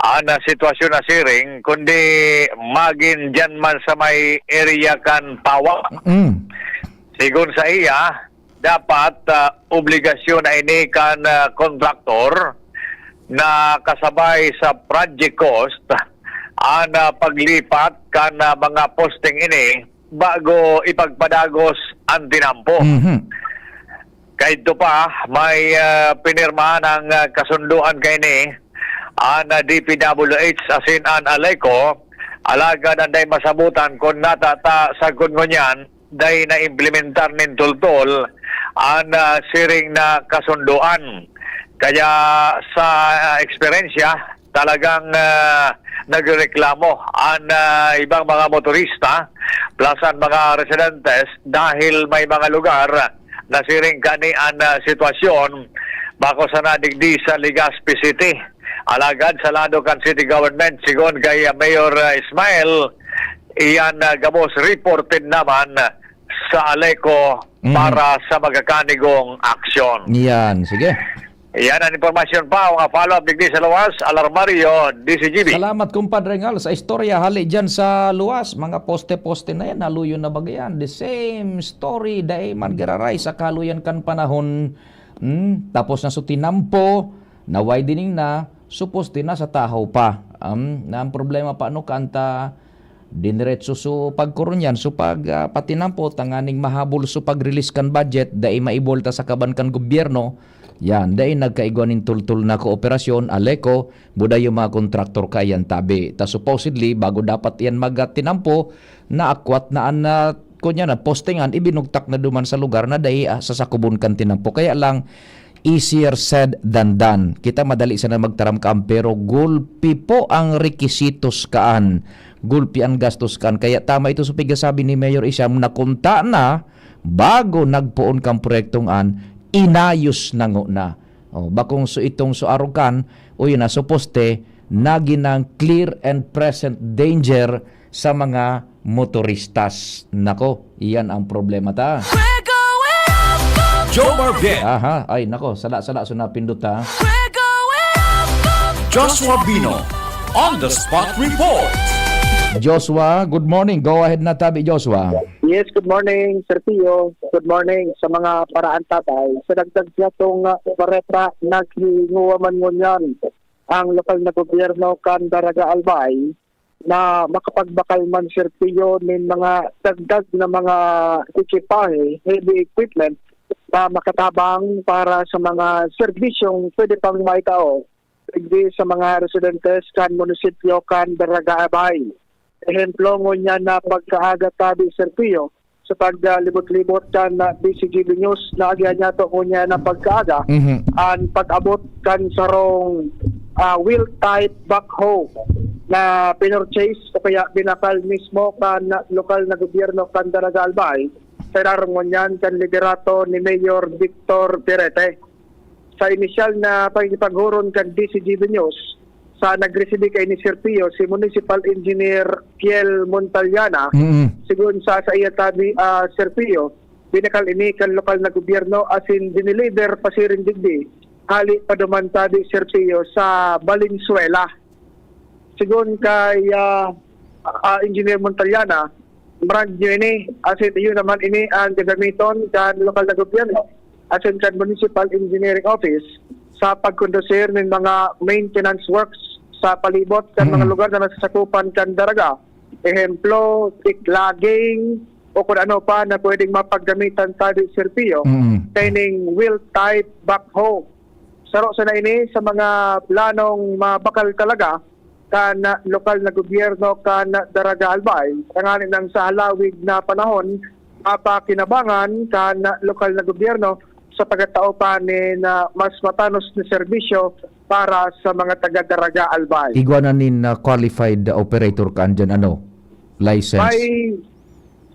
an, ah, sitwasyon na siring, kundi magin diyan man sa may area kan Pawa. Mm. Sigon sa iya, dapat, ah, obligasyon na ini kan, ah, kontraktor na kasabay sa project cost an, ah, paglipat kan, ah, mga posting ini bago ipagpadagos an tinampo. Mhm. Kaidto pa, may, ah, pinirmahan ang, ah, kasundoan kaini an, ah, D P W H asin an ALECO, alagad an dai masabotan kun natata sagkod ngunyan dai naimplementar nin toltol an, ah, siring na kasundoan. Kaya sa, ah, eksperyensya, talagang, ah, nagrereklamo an, ah, ibang mga motorista plus an mga residentes dahil may mga lugar na siring kani an, ah, sitwasyon bako sana digdi sa Legazpi City. Alagad sa lado kan city government, sigon kay, ah, Mayor, ah, Ismael, iyan, ah, gabos reported naman sa Aleco Mhm. para sa magkakanigong aksyon. Yan, sige. Yan an impormasyon pa, mga follow-up digdi sa luwas, Alarmario, D C G B. Salamat, Kumpadre Ngal, sa istorya. Hali dyan sa luwas, mga poste-poste na yan, haluyon na baga yan. The same story, dai man giraray sa kahaluyan kan panahon. Hmm, tapos na so tinampo, na-widening na, supos din na sa tahaw pa. Um, na ang problema pa, ano, kanta, diniretso so pagkurunyan, so pag, ah, patinampo, tanganing mahabol so pag-release kan budget, dai maibolta sa kaban kan gobyerno, yan, dai nagkaigwa nin tultol na kooperasyon, Aleco, buday yung mga kontraktor kaiyan tabi. Ta supposedly, bago dapat yan magtinampo, naakwat na an, ah, kunya na, postingan, ibinugtak na duman sa lugar na dai, ah, sasakubon kan tinampo. Kaya lang, easier said than done. Kita madali sana magtaram kaan, pero gulpi po ang rekisitos kaan. Gulpi ang gastos kaan. Kaya tama ito sa pigasabi ni Mayor Isham na kunta na, bago nagpoon kang proyektong an, inayos na ngona. Oh, bakong so itong so arog kan, o yun na, so poste, nagin ang clear and present danger sa mga motoristas. Nako, iyan ang problema ta. We're going up, up. Joe Marvic. Aha, ay nako, sala-sala so napindot ha. We're going up, up. Joshua Bino, on the spot report. Joshua, good morning. Go ahead na tabi, Joshua. Yes, good morning, Sir Pio. Good morning sa mga paraantabay. Sa dagdag niya tong, ah, bareta, naghinguwa man ngunyan ang lokal na gobyerno kan Daraga Albay na makapagbakal man, Sir Pio, nin mga dagdag na mga ekipahe, heavy equipment, na makatabang para sa mga serbisyong pwede pang maitao digdi sa mga residentes kan munisipyo kan Daraga Albay. Ehemplo, ngunyan na pagkaaga tabi, Sir Pio, sa paglibot-libot kan, ah, D C G B News, naagihan niya to ngunyan na pagkaaga, Mhm. an pag-abot kan sarong, ah, wheel type backhoe na pinurchase o kaya binakal mismo kan lokal na gobyerno kan Daraga Albay, sa irarom ngunyan kan liderato ni Mayor Victor Perete. Sa inisyal na pakikipaghuron kan D C G B News, sa nagresibi kaini, Sir Pio, si Municipal Engineer Kiel Montaliana. Mm. Sigon sa saiya tabi, ah, Sir Pio, binakal ini kan lokal na gobyerno asin dineliver pasiring digdi, hali pa duman tabi, Sir Pio, sa Valenzuela. Sigon kay, ah, ah, Engineer Montaliana, brand new ini, asin iyo naman ini ang gagamiton kan lokal na gobyerno asin kan Municipal Engineering Office sa pagkondusir nin mga maintenance works sa palibot kan mga Mm. lugar na nasasakupan kan Daraga. Ehemplo, tiklogging, o kung ano pa na pwedeng mapaggamitan tabi, Sir Pio, Mm. kaining wheel type backhoe. Saro sana ini sa mga planong mabakal talaga kan lokal na gobyerno kan Daraga Albay, tanganing sa halawig na panahon, mapakinabangan kan lokal na gobyerno sa pagkatao pa nin, ah, mas matanos na serbisyo para sa mga taga Daraga Albay. Igwa na nin, ah, qualified operator kan dyan, ano, license? May,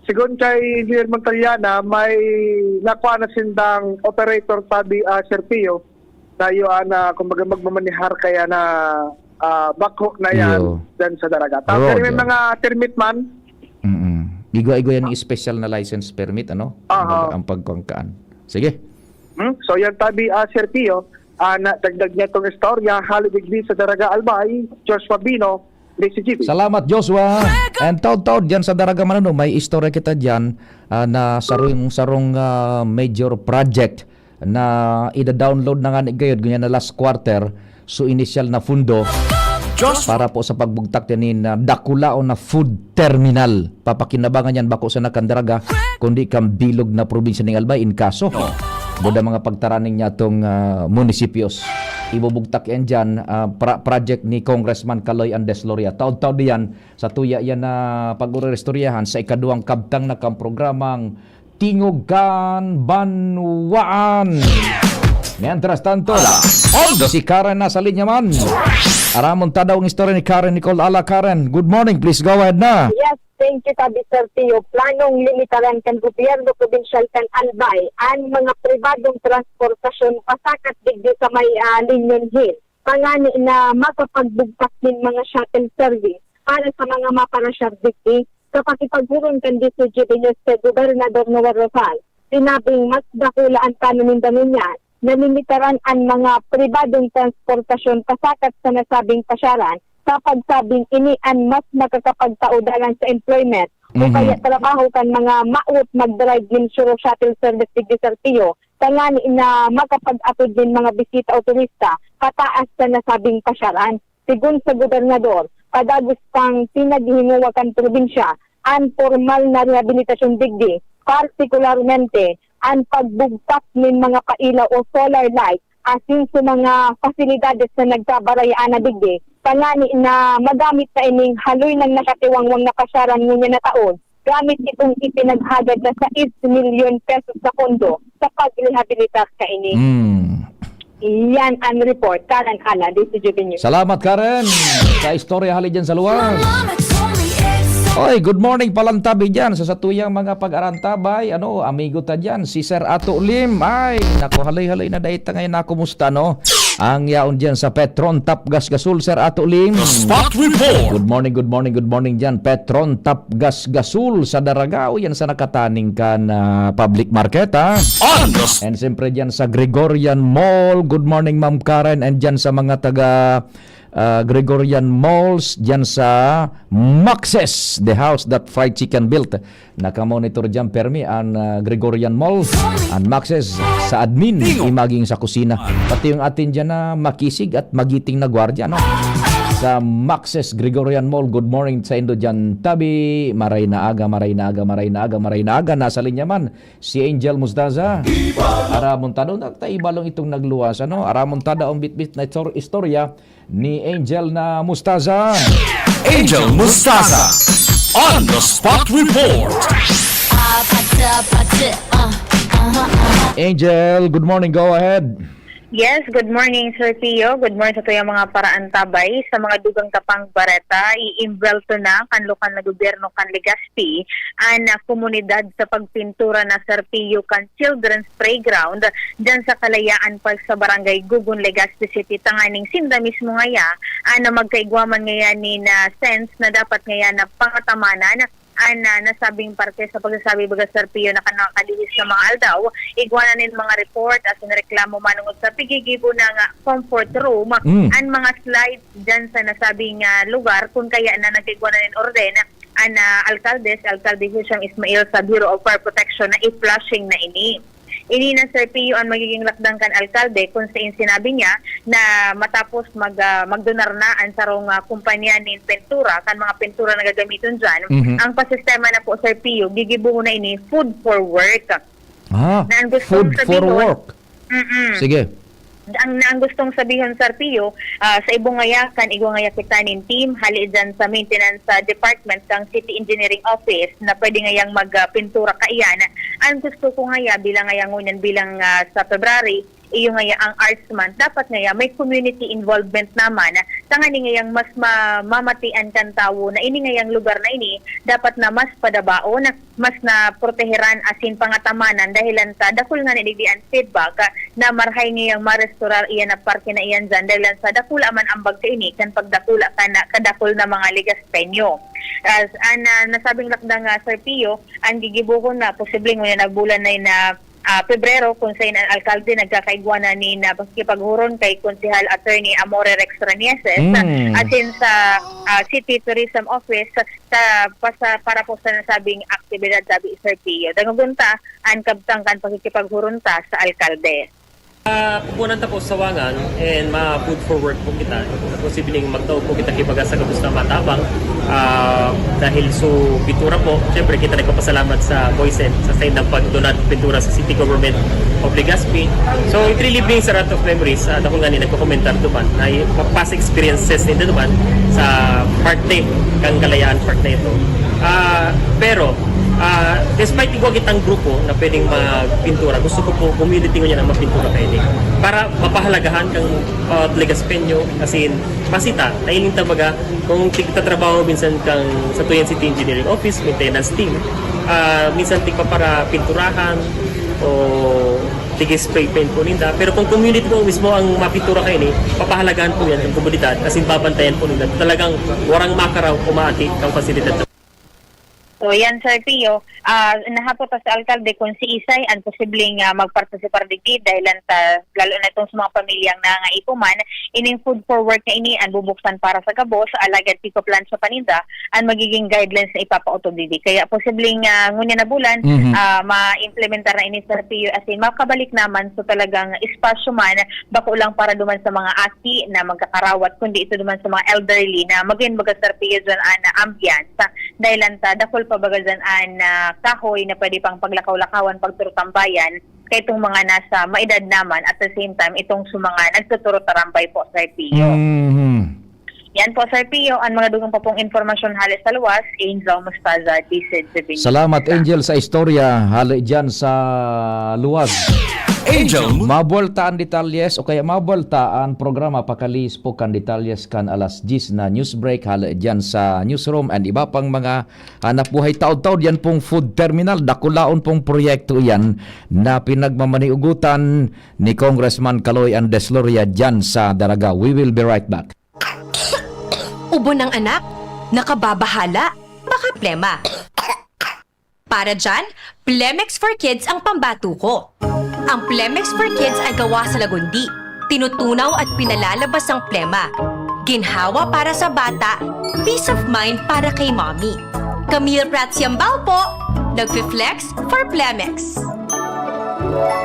sigon kay Engineer Montaliana, may nakuha na sindang operator tabi, ah, Sir Pio, tayo, ah, na, kumbaga, magmamanihar kaya na, ah, backhoe na yan Iyo. dyan sa Daraga. Tapos Roger. may mga permit man. Mm-mm. Igwa-igwa yan yung special na license permit, ano? Aha. Ang, ang pagkuangkaan. Sige. Hmm? So, yan tabi, ah, Sir Pio, ah, na dagdag niya itong istorya, hali digdi sa Daraga Albay, Joshua Bino, D C G B. Salamat, Joshua. And taud-taud, dyan sa Daraga man, ano, may istorya kita dyan, ah, na sarong, sarong, ah, major project na ida-download na nga ni gayod, ganyan na last quarter, so initial na fundo Just para po sa pagbugtak din na dakulaon na food terminal. Papakinabangan yan, bako sa Nakandaraga, kundi kang bilog na probinsya ning Albay, in kaso. Buda mga pagtaraning niya itong, ah, munisipios. Ibubugtak yan dyan, ah, pra-, project ni Congressman Kaloy Andes Loria. Taud-taud yan, sa tuya yan na pag-uristoryahan sa ikaduwang kabtang na kang programang Tingog kan Banwaan. Mientras tanto, Ala, on the si Karen nasa linya man. Aramon ta daw ang istorya ni Karen Nicole. Ala, Karen, good morning. Please go ahead na. Yes, thank you, sabi Sir Tio. Planong limitaran kan gobyerno probinsyal kan Albay an mga pribadong transportasyon pasakat digdi sa may, ah, Linyon Hill, tangani na makapagbugtak nin mga shuttle service para sa mga maparasyar digdi. Sa pakipaghuron kan D C G B News kay Gobernador Noel Rosal, sinabing mas dakula an plano ninda ngunyan na limitaran an mga pribadong transportasyon pasakat sa nasabing pasyaran, sa pagsabing ini an mas makakapagtao dalan sa employment o Mhm. kaya trabaho kan mga maot mag-drive nin shuttle service digdi sa Sir Pio, tangani na makapag-atod nin mga bisita o turista pataas sa nasabing pasyaran. Sigon sa gobernador, padagos pang pinaghihimuwa kan probinsya an pormal na rehabilitasyon digdi, partikularmente an pagbugtak nin mga paila o solar light asin sa mga pasilidades na nagkabarayaan na digdi, tangani na magamit na ining haloy nang nakatiwangwang na pasyaran ngunyan na taon, gamit itong ipinaghagad na sais milyon pesos na pondo sa pagrehabilitar kaini. Mm. Iyan ang report. Karen Ala, D C G B News. Salamat, Karen, sa istorya hali dyan sa luwas. Oy, good morning, palantabi dyan sa satuyang mga pag-arantabay. Ano, amigo ta dyan, si Sir Ato Lim. Ay, naku, haloy-haloy na dahil ta ngayon na kumusta, no? Ang yaon dyan sa Petron Top Gas Gasol, Sir Ato Lim. The Spot Report. Good morning, good morning, good morning dyan. Petron Top Gas Gasol sa Daragao, yan sa nakataning kan, ah, public market, ha? On the And siyempre dyan sa Gregorian Mall. Good morning, Ma'am Karen. And dyan sa mga taga, ah, Gregorian Malls, dyan sa Max's, the house that fried chicken built. Nakamonitor dyan, permi, ang, ah, Gregorian Mall, ang Max's sa admin, Tingo. Imaging sa kusina. Pati yung atin dyan na makisig at magiting na gwardya, no? Sa Max's Gregorian Mall, good morning sa indo dyan, tabi. Maray na aga, maray na aga, maray na aga, maray na aga. Nasa linya man, si Angel Mustaza. Aramon ta daw, nagtaibalong itong nagluwas, ano? Aramon ta daw ang bitbit na istor-, istorya ni Angel na Mustaza. Angel Mustaza on the Spot Report. Angel, good morning. Go ahead. Yes, good morning, Sir Pio. Good morning sa tuyang mga paraantabay. Sa mga dugang ta pang bareta, iimbelto na kan lokal na gobyerno kan Legazpi an, ah, komunidad sa pagpintura na, Sir Pio, kan Children's Playground dyan sa Kalayaan Park sa Barangay Gugon, Legazpi City, tanganing sinda mismo ngaya an, ah, magkaigwa man ngaya nin, ah, sense na dapat ngaya na pangatamanan an, ah, nasabing parke. Sa pagsasabi baga, Sir Pio, na kan mga kalihis na mga aldaw, igwa na nin mga report asin reklamo manongod sa pigigibo na nga comfort room, Mm. an mga slides dyan sa nasabing, ah, lugar, kun kaya na nagkaigwa na nin orden an, ah, alkalde, si Alkalde Hisham Ismail, sa Bureau of Fire Protection na i-flushing na ini. Ini na, Sir Pio, ang magiging lakdang kan alkalde, kung sa sinabi niya na matapos mag, ah, magdonar na ang sarong, ah, kumpanya nin pintura, kan mga pintura na gagamiton dyan, Mhm. ang pasistema na po, Sir Pio, gigibohon na ini food for work. Ah, Na ang gustong food for sabihon, work. Mm-mm. Sige. Ang, ang gustong sabihon, Sir Pio, ah, sa ibong ngaya, kan igwa ngaya kita nin team, hali dyan sa maintenance, ah, department kang City Engineering Office na pwede ngayang mag, ah, pintura kaiyan. Ang gusto ko ngaya, bilang ngaya ngunyan, bilang, ah, sa February, iyo ngaya ang Arts Month, dapat ngaya may community involvement naman. Tangani ngayang mas ma-, mamatian kan tawo na ini ngayang lugar na ini, dapat na mas padabaon, mas na proteheran asin pangatamanan dahilan sa dakul ngani digdi an feedback, ah, na marahay ngayang marestorar iyan na parke na iyan dyan dahilan sa dakula man ambag kaini kan pagdakula kan kadakul na mga Legazpeño. As, an, ah, nasabing lakdang, ah, Sir Pio, an gigibohon na posibleng ngunyan na bulan na yun na, ah, Pebrero, kung sain an alkalde nagkakaigwa na nin, ah, pakikipaghuron kay Konsehal Attorney Amore Rex Reneses, Mm. asin sa, ah, City Tourism Office, sa, pa-, sa, para po sa nasabing aktibidad, sabi ni Sir Pio. Dangogon ta an kabtang kan pakikipaghuron ta sa alkalde. Ah, pupunan ta po sa Wangan and ma-food for work po kita. Posibleng magtao po kita kay baga sa gabos na matabang. Ah, dahil so pintura po, syempre kita nagpapasalamat sa Boysen sa saindang pagdonat pintura sa City Government of Legazpi. So it really brings a lot of memories. Ah, dakul ngani nagko-komentar duman na past experiences ninda duman sa parte kan Kalayaan Park na ito. Ah, pero Ah, despite igwa kitang grupo na pwedeng magpintura, gusto ko po community ngunyan ang magpintura kaini. Para mapahalagahan kang, ah, Legazpeño, as in, masita, na ining tabaga, kung tigtatrabaho minsan kang sa Tuyan City Engineering Office, maintenance team, ah, minsan tigpaparapinturahan o tig-spray paint po ninda. Pero kung community po mismo ang mapintura kaini, papahalagahan po yan ng komunidad, as in, babantayan po ninda. Talagang warang makaraw o maati ang pasilidad. So, yan, Sir Pio. Ah, nahapot ta sa alkalde kung siisay ang posibleng, ah, magpartisipar digdi dahil lang ta, lalo na itong sa mga pamilyang nangangaipo man, ining food for work na ini ang bubuksan para sa gabos, alagad pick-up lunch sa paninda ang magiging guidelines na ipapautob digdi. Kaya posibleng, ah, ngunyan na bulan, Mhm. ah, ma-implementar na ini, Sir Pio, as in, makabalik naman. So, talagang espasyo man, bako lang para duman sa mga aki na magkakarawat, kundi ito duman sa mga elderly na magin baga, Sir Pio, dyan, ah, na ambience. Dahil lang ta, dakul pa baga dyan an, ah, kahoy na pwede pang paglakaw-lakawan, pagturutambayan, kay itong mga nasa maedad naman, at the same time, itong sa mga nagtuturutambay po, Sir Pio. Mhm. Yan po, Sir Pio, ang mga dugang pa pong impormasyon hale sa luwas, Angel Mostaza, D Z Sevilla. Salamat, Angel, sa istorya hale dyan sa luwas. Angel. Mabuwalta an detalyes o kaya mabuwalta an programa pakalihis po kan detalyes kan alas diyes na news break hale dyan sa newsroom and iba pang mga hanap buhay taod-taod. Yan pong food terminal, dakulaon pong proyekto yan na pinagmamaniugutan ni Congressman Kaloy Andres Loria dyan sa Daraga. We will be right back. Ubo ng anak? Nakababahala? Baka plema. Para dyan, Plemex for Kids ang pambato ko. Ang Plemex for Kids ay gawa sa lagundi. Tinutunaw at pinalalabas ang plema. Ginhawa para sa bata, peace of mind para kay mommy. Camille Prats Yambao po, nagfi-flex for Plemex.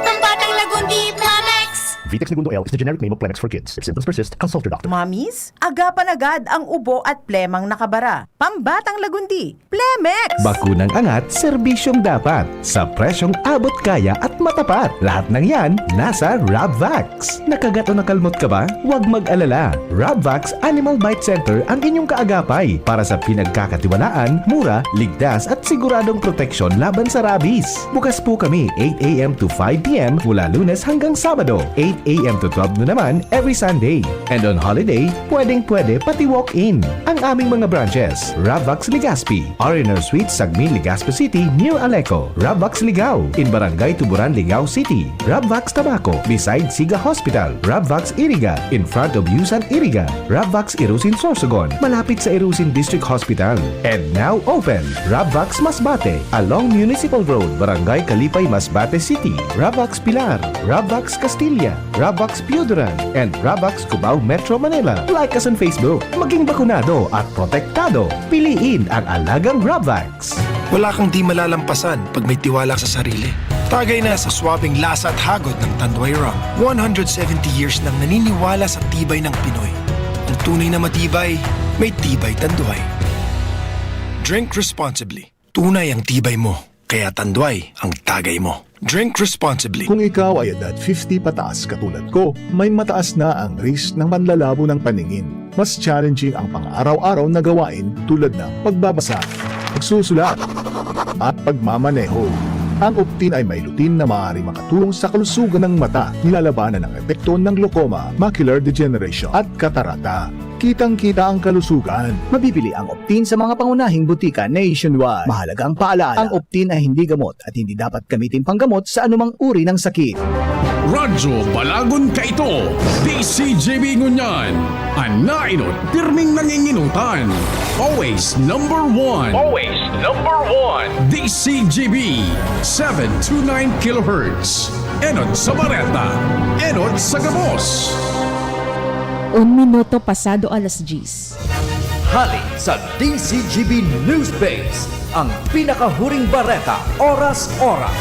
Pambatang lagundi, Plemex! Vitex Negundo L is the generic name of Plemex for Kids. If symptoms persist, consult your doctor. Mommies, agapan agad ang ubo at plemang nakabara. Pambatang lagundi, Plemex! Bakunang angat, serbisyong dapat. Sa presyong abot kaya at matapat. Lahat ng yan, nasa Rabvax. Nakagat o nakalmot ka ba? Huwag mag-alala. Rabvax Animal Bite Center ang inyong kaagapay para sa pinagkakatiwalaan, mura, ligtas at siguradong proteksyon laban sa rabies. Bukas po kami eight a m to five p m mula Lunes hanggang Sabado, eight a m to twelve noon naman every Sunday. And on holiday, pwedeng-pwede pati walk-in. Ang aming mga branches, Rabvax Legazpi, R and R Suite, Sagmin, Legazpi City, near Aleco, Rabvax Ligao, in Barangay Tuburan, Ligao City, Rabvax Tabaco, beside Siga Hospital, Rabvax Iriga, in front of Yusan Iriga, Rabvax Irusin Sorsogon, malapit sa Irusin District Hospital. And now open, Rabvax Masbate, along Municipal Road, Barangay Kalipay, Masbate City, Rabvax Pilar, Rabvax Castilla, Rabvax Pioduran, and Rabvax Cubao, Metro Manila. Like us on Facebook. Maging bakunado at protektado. Piliin ang alagang Rabvax. Wala kang di malalampasan pag may tiwala sa sarili. Tagay na sa swabing lasa at hagod ng Tanduay Rum. One hundred seventy years nang naniniwala sa tibay ng Pinoy. Ang tunay na matibay, may Tibay Tanduay. Drink responsibly. Tunay ang tibay mo, kaya Tanduay ang tagay mo. Drink responsibly. Kung ikaw ay edad fifty pataas katulad ko, may mataas na ang risk ng panlalabo ng paningin. Mas challenging ang pang-araw-araw na gawain tulad ng pagbabasa, pagsusulat, at pagmamaneho. Ang Optin ay may lutein na maaaring makatulong sa kalusugan ng mata, nilalabanan ang epekto ng glaucoma, macular degeneration, at katarata. Kitang-kita ang kalusugan. Mabibili ang Optin sa mga pangunahing butika nationwide. Mahalagang paalala, ang Optin ay hindi gamot at hindi dapat gamitin panggamot sa anumang uri ng sakit. Radyo Balagon Kaito, D C G B ngunyan. An naenot, pirming nangingenotan. Always number one. Always number one. D C G B, seven two nine kilohertz. Enot sa bareta, enot sa gabos. Un minuto pasado alas diyes. Hali sa D C G B News Base, ang pinakahuring bareta, oras-oras.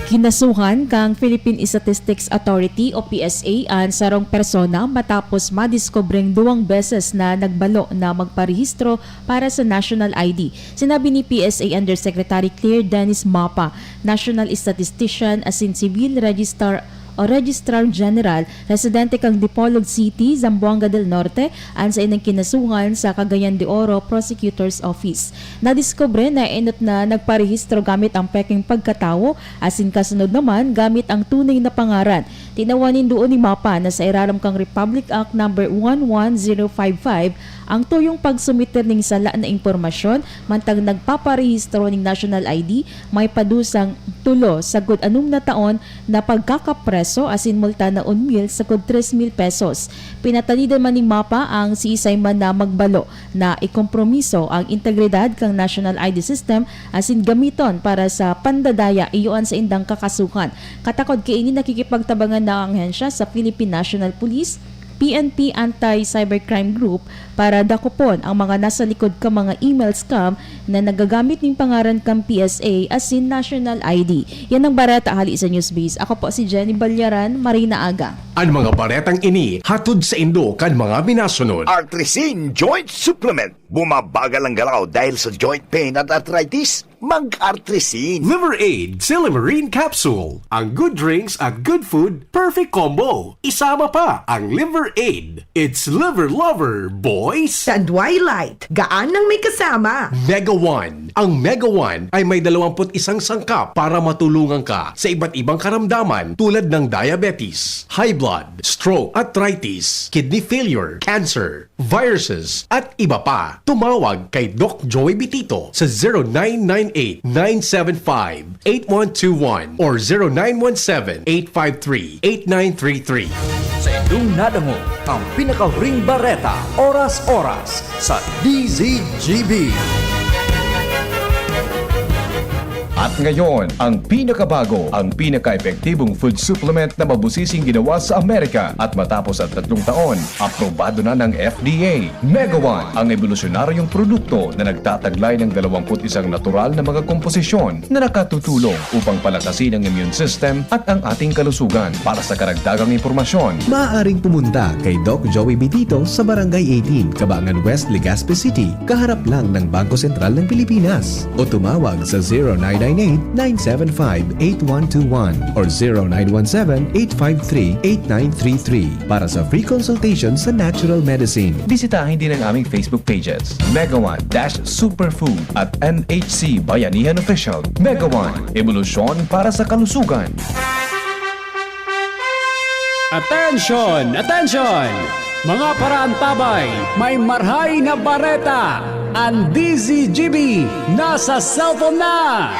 Kinasuhan kan Philippine Statistics Authority o P S A an sarong persona matapos madiskubreng duwang beses na nagbalo na magparehistro para sa national I D. Sinabi ni P S A Undersecretary Claire Dennis Mapa, national statistician asin civil registrar o Registrar General, residente kan Dipolog City, Zamboanga del Norte, an saindang kinasuhan sa Cagayan de Oro Prosecutor's Office. Nadiskubre na enot na nagparehistro gamit ang pekeng pagkatawo, asin kasunod naman gamit ang tunay na pangaran. Tinawan nin duon ni Mapa na sa irarom kan Republic Act Number one one zero five five ang tuyong pagsumiter nin sala na impormasyon mantang nagpaparehistro nin National I D, may padusang tulo sagkod anom na taon na pagkakapreso asin multa na un mil sagkod tres mil pesos. Pinatanidan man nin Mapa ang siisay man na magbalo na ikompromiso ang integridad kan National I D system asin gamiton para sa pandadaya, iyo an saindang kakasuhan. Katakod kaini, nakikipagtabangan na ang ahensya sa Philippine National Police, P N P Anti-Cybercrime Group para dakopon ang mga nasa likod kan mga email scam na nagagamit nin pangaran kan P S A asin National I D. Yan ang bareta hali sa Newsbiz. Ako po si Jenny Balyaran, Marina Aga. An mga baretang ini hatod saindo kan mga minasunod. Artrisin Joint Supplement. Bumabagal ang galaw dahil sa joint pain at arthritis? Mag-Artrisin. Liver Aid, Silimarin Capsule. Ang good drinks at good food, perfect combo. Isama pa ang Liver Aid. It's Liver Lover, boys! Sa Twilight, gaan nang may kasama. Mega One. Ang Mega One ay may dalawampu't isang sangkap para matulungan ka sa iba't ibang karamdaman tulad ng diabetes, high blood, stroke, arthritis, kidney failure, cancer, viruses, at iba pa. Tumawag kay Doc Joey Bitito sa zero nine nine eight, nine seven five, eight one two one or zero nine one seven, eight five three, eight nine three three. Sa indong nadangog ang pinakahuring bareta, oras-oras sa D Z G B. At ngayon, ang pinakabago, ang pinaka-epektibong food supplement na mabusising ginawa sa Amerika. At matapos ang tatlong taon, aprobado na ng F D A. Mega One, ang ebolusyonaryong produkto na nagtataglay ng dalawampu't isang natural na mga komposisyon na nakatutulong upang palakasin ang immune system at ang ating kalusugan. Para sa karagdagang impormasyon, maaaring pumunta kay Doc Joey Bitito sa Barangay eighteen, Cabangan West, Legazpi City, kaharap lang ng Bangko Sentral ng Pilipinas. O tumawag sa zero nine nine eight, nine seven five, eight one two one or zero nine one seven, eight five three, eight nine three three para sa free consultation sa natural medicine. Bisitahin din ang aming Facebook pages, Mega One dash Superfood at N H C Bayanihan Official. Mega One, ebolusyon para sa kalusugan. Attention! Attention! Mga paraantabay, may marhay na bareta! An D Z G B nasa cellphone na!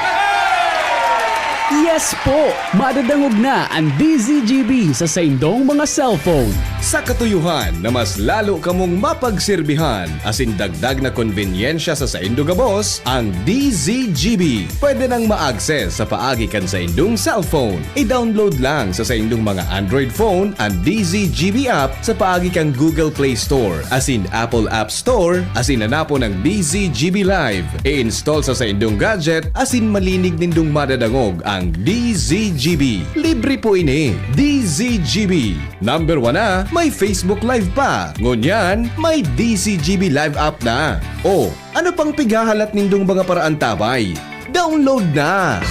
Yes po! Madadangog na an D Z G B sa saindong mga cellphone. Sa katuyohan na mas lalo kamong mapagserbihan asin dagdag na konbenyensya sa saindo gabos, ang D Z G B pwede nang ma-access sa paagi kan saindong cellphone. I-download lang sa saindong mga Android phone an D Z G B app sa paagi kan Google Play Store asin Apple App Store asin hanapon ang D Z G B Live. I-install sa saindong gadget asin malinig nindong madadangog ang D Z G B. Libre po ini. D Z G B. Number one na, may Facebook Live pa. Ngunyan, may D Z G B Live app na. O, ano pang pighahalat nindong mga paraantabay? Download na!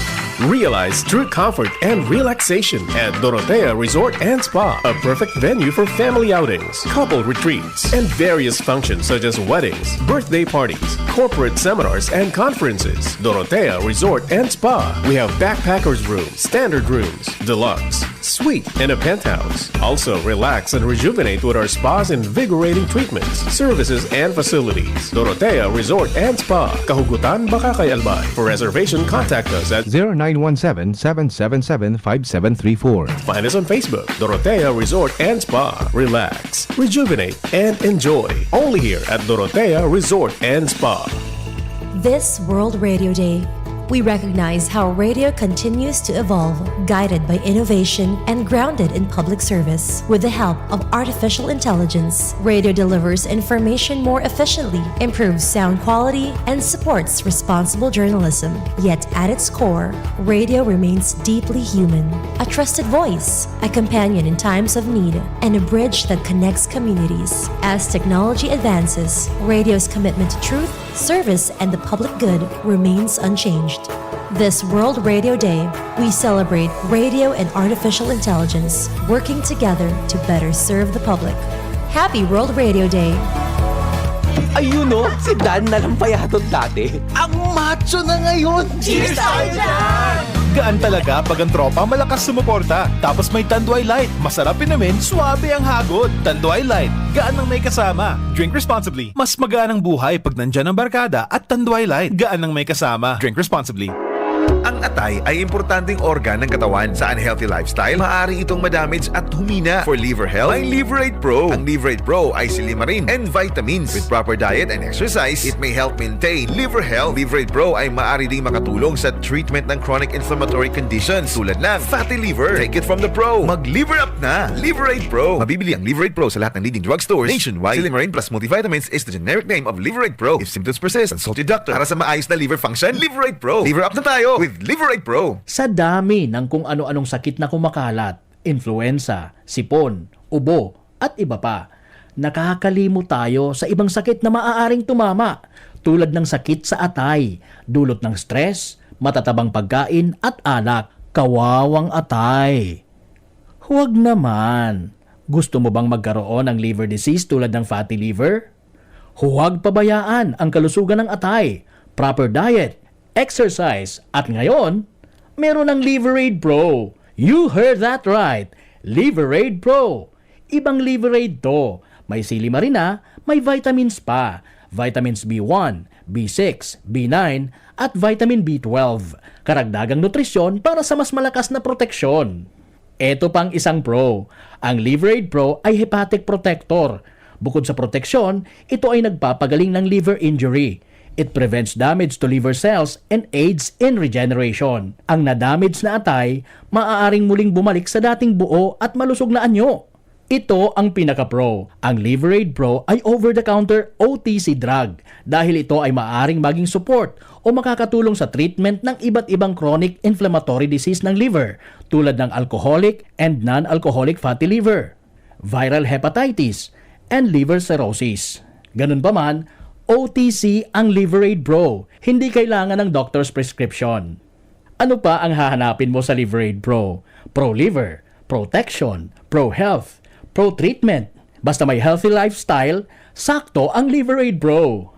Realize true comfort and relaxation at Dorotea Resort and Spa, a perfect venue for family outings, couple retreats, and various functions such as weddings, birthday parties, corporate seminars, and conferences. Dorotea Resort and Spa. We have backpackers room, standard rooms, deluxe, suite, and a penthouse. Also, relax and rejuvenate with our spa's invigorating treatments, services, and facilities. Dorotea Resort and Spa, Kahugutan, Bacacay, Albay. For reservation, contact us at zero nine one seven, seven seven seven, five seven three four. Find us on Facebook, Dorotea Resort and Spa. Relax, rejuvenate, and enjoy. Only here at Dorotea Resort and Spa. This World Radio Day, we recognize how radio continues to evolve, guided by innovation and grounded in public service. With the help of artificial intelligence, radio delivers information more efficiently, improves sound quality, and supports responsible journalism. Yet at its core, radio remains deeply human. A trusted voice, a companion in times of need, and a bridge that connects communities. As technology advances, radio's commitment to truth, service, and the public good remains unchanged. This World Radio Day, we celebrate radio and artificial intelligence working together to better serve the public. Happy World Radio Day! Ayun o, si Dan na lang payatot dati. Ang macho na ngayon! Cheers tayo dyan! Gaan talaga pag ang tropa malakas sumuporta. Tapos may Tanduay Light. Masarap inumin, suabe ang hagod. Tanduay Light. Gaan ng may kasama. Drink responsibly. Mas magaan ang buhay pag nandyan ang barkada at Tanduay Light. Gaan ng may kasama. Drink responsibly. Ang atay ay importanteng organ ng katawan. Sa unhealthy lifestyle, maaari itong madamage at humina. For liver health, may Liver Aid Pro. Ang Liver Aid Pro ay silimarin and vitamins. With proper diet and exercise, it may help maintain liver health. Liver Aid Pro ay maaari ding makatulong sa treatment ng chronic inflammatory conditions tulad ng fatty liver. Take it from the pro. Mag Liver Up na! Liver Aid Pro. Mabibili ang Liver Aid Pro sa lahat ng leading drugstores nationwide. Silimarin plus multivitamins is the generic name of Liver Aid Pro. If symptoms persist, consult your doctor. Para sa maayos na liver function, Liver Aid Pro. Liver Up na tayo with Liver Aid Pro. Sa dami ng kung ano-anong sakit na kumakalat, influenza, sipon, ubo, at iba pa, nakakalimot tayo sa ibang sakit na maaaring tumama, tulad ng sakit sa atay, dulot ng stress, matatabang pagkain at alak. Kawawang atay! Huwag naman! Gusto mo bang magkaroon ng liver disease tulad ng fatty liver? Huwag pabayaan ang kalusugan ng atay, proper diet, exercise, at ngayon, meron ng Liver Aid Pro. You heard that right! Liver Aid Pro! Ibang Liver Aid to. May silimarina, may vitamins pa. Vitamins B one, B six, B nine, at vitamin B twelve. Karagdagang nutrisyon para sa mas malakas na proteksyon. Eto pang isang pro. Ang Liver Aid Pro ay hepatic protector. Bukod sa proteksyon, ito ay nagpapagaling ng liver injury. It prevents damage to liver cells and aids in regeneration. Ang na-damage na atay maaaring muling bumalik sa dating buo at malusog na anyo. Ito ang pinaka-pro. Ang Liver Aid Pro ay over-the-counter O T C drug dahil ito ay maaaring maging support o makakatulong sa treatment ng iba't ibang chronic inflammatory disease ng liver, tulad ng alcoholic and non-alcoholic fatty liver, viral hepatitis, and liver cirrhosis. Ganun pa man, O T C ang Liver Aid Pro. Hindi kailangan ng doctor's prescription. Ano pa ang hahanapin mo sa Liver Aid Pro? Pro liver, protection, pro health, pro treatment. Basta may healthy lifestyle, sakto ang Liver Aid Pro.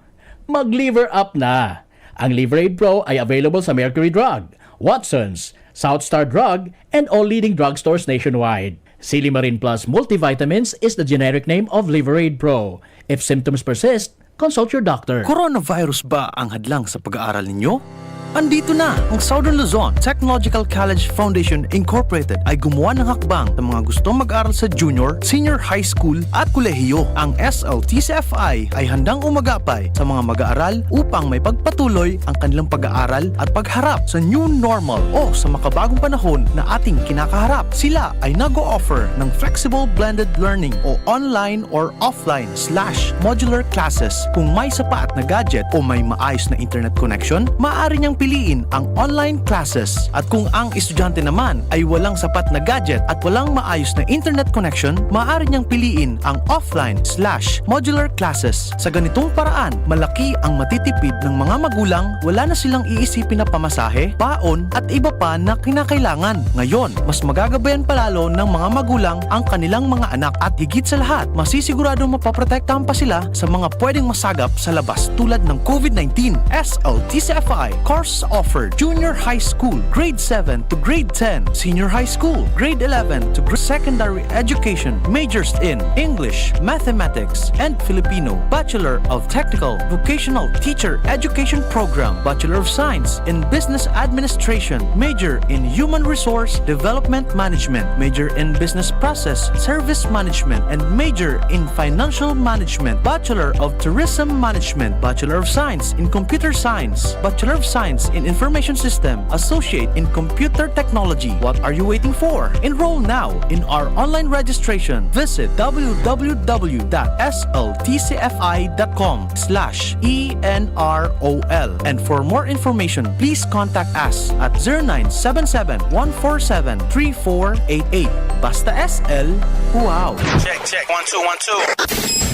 Mag-Liver Up na! Ang Liver Aid Pro ay available sa Mercury Drug, Watson's, South Star Drug, and all leading drugstores nationwide. Silimarin Plus Multivitamins is the generic name of Liver Aid Pro. If symptoms persist, consult your doctor. Coronavirus ba ang hadlang sa pag-aaral ninyo? Andito na! Ang Southern Luzon Technological College Foundation Incorporated ay gumawa ng hakbang sa mga gustong mag-aral sa junior, senior high school at kolehiyo. Ang S L T C F I ay handang umagapay sa mga mag-aaral upang may pagpatuloy ang kanilang pag-aaral at pagharap sa new normal o sa makabagong panahon na ating kinakaharap. Sila ay nag-o-offer ng flexible blended learning o online or offline slash modular classes. Kung may sapat na gadget o may maayos na internet connection, maaari niyang piliin ang online classes. At kung ang estudyante naman ay walang sapat na gadget at walang maayos na internet connection, maaari niyang piliin ang offline slash modular classes. Sa ganitong paraan, malaki ang matitipid ng mga magulang, wala na silang iisipin na pamasahe, baon, at iba pa na kinakailangan. Ngayon, mas magagabayan palalo ng mga magulang ang kanilang mga anak at higit sa lahat, masisiguradong mapoprotektahan pa sila sa mga pwedeng masagap sa labas tulad ng COVID nineteen. S L T C F I course offered junior high school, grade seven to grade ten, senior high school, grade eleven to gr- secondary education, majors in English, Mathematics, and Filipino, Bachelor of Technical Vocational Teacher Education Program, Bachelor of Science in Business Administration, major in Human Resource Development Management, major in Business Process Service Management, and major in Financial Management, Bachelor of Tourism Management, Bachelor of Science in Computer Science, Bachelor of Science in Information System, Associate in Computer Technology. What are you waiting for? Enroll now in our online registration. Visit w w w dot s l t c f i dot com slash e n r o l. And for more information, please contact us at zero nine seven seven, one four seven, three four eight eight. Basta S L, wow! Check, check. One, two, one, two.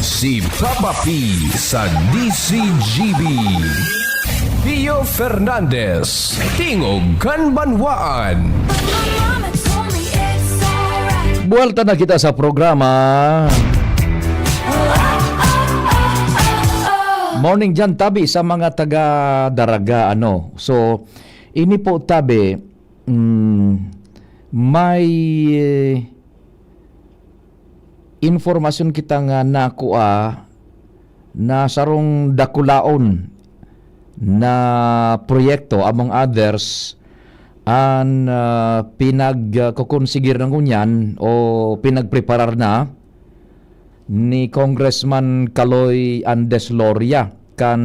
Si Papa P sa D C G B. Leo Fernandez, Tingog kan Banwaan. Buwelta na kita sa programa. Morning dyan, tabi, sa mga taga Daraga, ano. So, ini po, tabi, mm, may, eh, informasyon kita nga nakua na sarong dakulaon na proyekto, among others, an, ah, pinag, ah, kukonsigir na ngunyan o pinagpreparar na ni Congressman Kaloy Andes Loria kan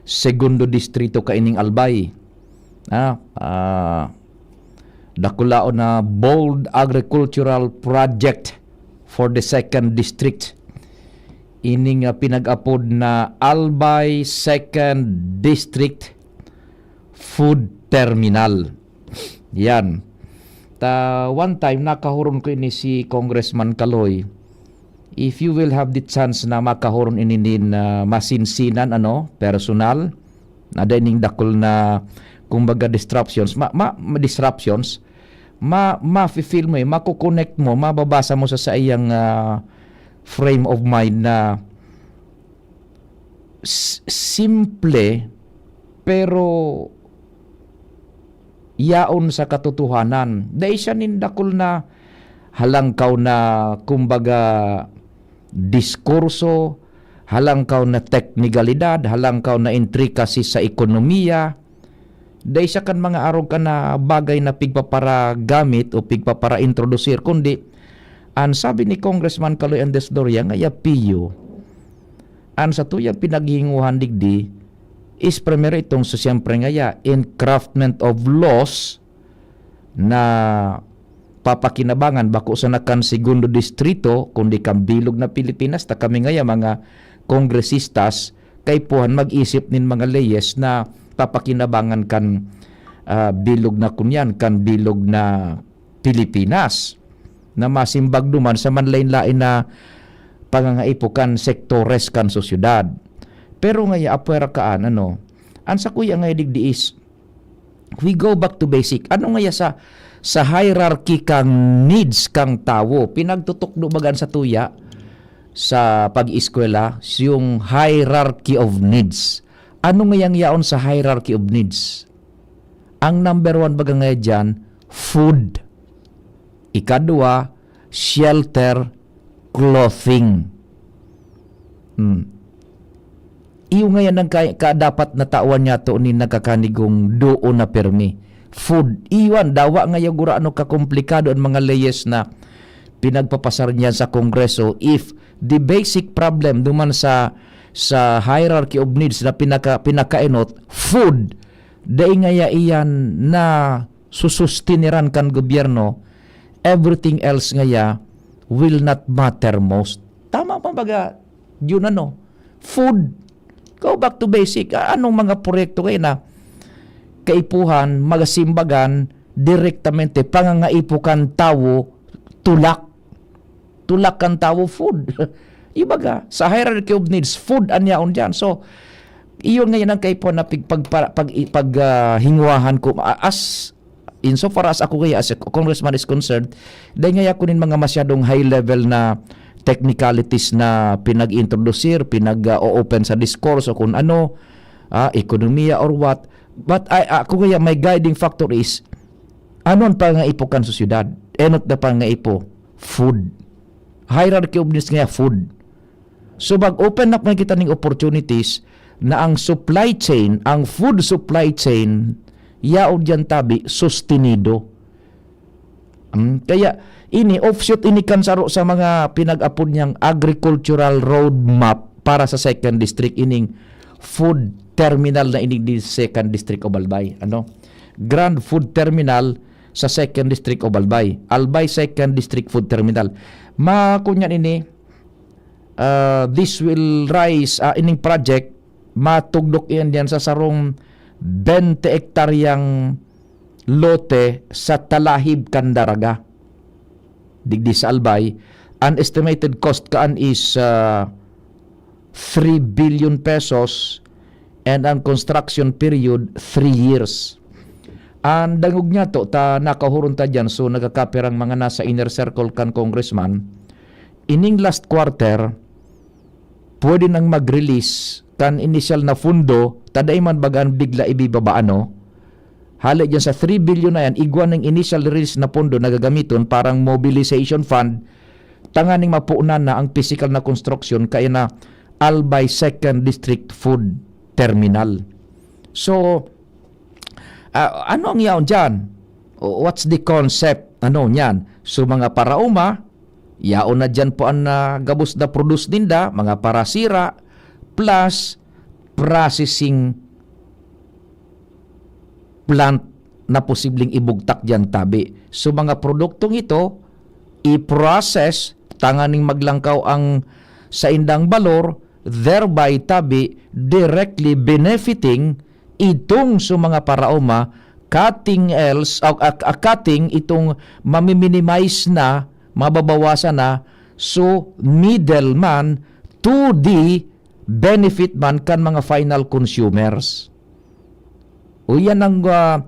Segundo Distrito kaining Albay. Ah, ah, dakulaon na bold agricultural project for the second district. Ini nga pinag-apod na Albay Second District Food Terminal. Yan. Ta, one time, nakahuron ko ini si Congressman Kaloy. If you will have the chance na makahuron ini nin, ah, masinsinan, ano, personal, na dining dakul na, kumbaga, disruptions, ma-, ma-, ma-, disruptions, ma-, mafe-feel mo, eh, mako-connect mo, mababasa mo sa saiyang, ah, frame of mind na s-, simple, pero yaon sa katotohanan. Dai siya nin dakul na halangkaw na, kumbaga, diskurso, halangkaw na teknikalidad, halangkaw na intricacy sa ekonomiya. Dai siya kan mga arog ka na bagay na pigpaparagamit o pigpaparaintrodusir, kundi an sabi ni Congressman Kaloy Andes Doria nga yapiyo, an satuyang pinaghihinguhan digdi is primero itong, so, siyempre nga ya, enkraftment of laws na papakinabangan, bako sana kan segundo distrito, kundi kan bilog na Pilipinas, ta kami ngaya mga kongresistas, kaipuhan mag-isip nin mga leyes na papakinabangan kan, ah, bilog na kunyan, kan bilog na Pilipinas, na masimbag duman sa manlain-lain na pangangaipo kan sektores kan sosyedad. Pero ngaya, apwera kaan, ano, an sakuya ngaya digdi is, we go back to basic. Ano ngaya sa, sa hierarchy kan needs kan tawo? Pinagtutukdo bagan satuya sa pag-eskwela, yung hierarchy of needs. Ano ngayang yaon sa hierarchy of needs? Ang number one baga ngaya diyan, food. Ikadwa, shelter, clothing. Hmm. Iyo ngayan ang ka-, ka-, dapat na tawan niyato nin nagkakanigong doon na pirmi. Food. Iwan, dawa ngaya gurano kakomplikado an mga leyes na pinagpapasar niyan sa Kongreso if the basic problem duman sa, sa hierarchy of needs na pinaka-, pinakaenot, food, dai ngaya iyan na susustineran kan gobyerno, everything else ngaya will not matter most. Tama pa baga, yun ano, food. Go back to basic. A-, anong mga proyekto kayo na kaipuhan, magasimbagan, direktamente, pangangaipo kan tawo, tulak. Tulak kan tawo, food. Ibaga, sa hierarchy of needs, food an yaon diyan. So, iyon ngayon ang kaipuhan na pig-, pag-, para-, pag-, pag, ah, hingwahan ko, a-, as, insofar as ako kaya, as a congressman is concerned, dahil nga ako nin mga masyadong high level na technicalities na pinag-introducir, pinag, ah, o-open sa diskurso kung ano, ah, ekonomiya or what. But I, ako kaya, my guiding factor is, ano ang pangaipo kan sosyedad? Enot na pangaipo, food. Hierarchy of needs nga, food. So, mag-open up na kita ning opportunities na ang supply chain, ang food supply chain, yaon diyan tabi, sustenido. Hmm, kaya ini, offshoot ini kan saro sa mga pinag-apod niyang agricultural roadmap para sa second district, ining food terminal na ini di second district of Albay. Ano? Grand Food Terminal sa second district of Albay. Albay Second District Food Terminal. Makunyan ini, ah, this will rise, ah, ining project, matugdok iyan diyan sa sarong bente hektaryang lote sa Talahib kan Daraga, digdi sa Albay. An estimated cost kaan is, ah, three billion pesos. and ang construction period, three years. Ang dangog niya to, ta nakahuron ta dyan, so nagkakapirang mga nasa inner circle kan congressman, ining last quarter, pwede nang mag-release kan initial na fundo, ta dai man baga an bigla ibibaba, ano? Hali dyan sa three billion na yan, igwa ning initial release na pondo na gagamiton parang mobilization fund, tanganing mapunan na ang pisikal na konstruksyon kaya na Albay Second District Food Terminal. So, ah, ano ang yaon dyan? O, what's the concept? Ano niyan? So, mga paraoma, yaon na dyan po ang, ah, gabos na produce ninda, mga parasira, plus processing plant na posibleng ibugtak diyan tabi. So, mga produktong ito, i-process tanganing maglangkaw ang saindang balor, thereby tabi directly benefiting itong sa mga paraoma, cutting else, o, a, a, cutting itong mami-minimize na, mababawasan na, so middleman to the benefit man kan mga final consumers. O, yan ang, ah,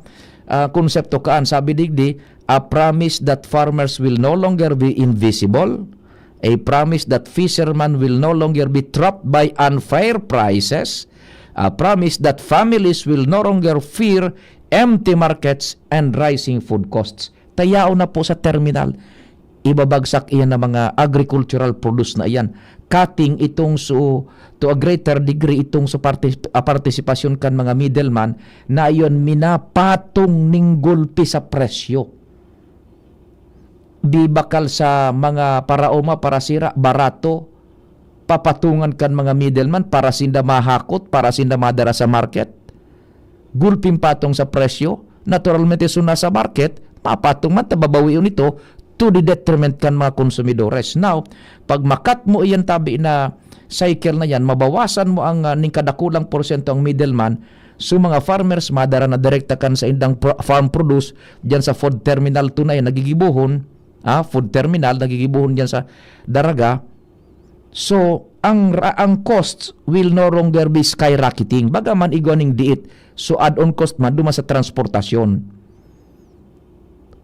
ah, konsepto kaan. Sabi digdi, "A promise that farmers will no longer be invisible, a promise that fishermen will no longer be trapped by unfair prices, a promise that families will no longer fear empty markets and rising food costs." Tayao na po sa terminal. Ibabagsak iyan na mga agricultural produce na iyan. Cutting itong su-, to a greater degree itong sa parti-, ah, partisipasyon kan mga middleman na iyon minapatong ning gulpi sa presyo. Di bakal sa mga paraoma, parasira, barato, papatungan kan mga middleman para sinda mahakot, para sinda madara sa market. Gulping patong sa presyo, naturalmente, so nasa market, mapatong man ta babawion ito to the detriment kan mga konsumidores. Now, pag makat mo iyan tabi na cycle na yan, mabawasan mo ang, ah, ning kadakulang porsyento ang middleman, so mga farmers, madara na direkta kan sa indang pro-, farm produce dyan sa food terminal two na yan, nagigibuhon, ah, food terminal, nagigibuhon dyan sa Daraga. So, ang ra-, ang costs will no longer be skyrocketing. Baga man igwa ning diit. So, add-on cost man duman sa transportasyon.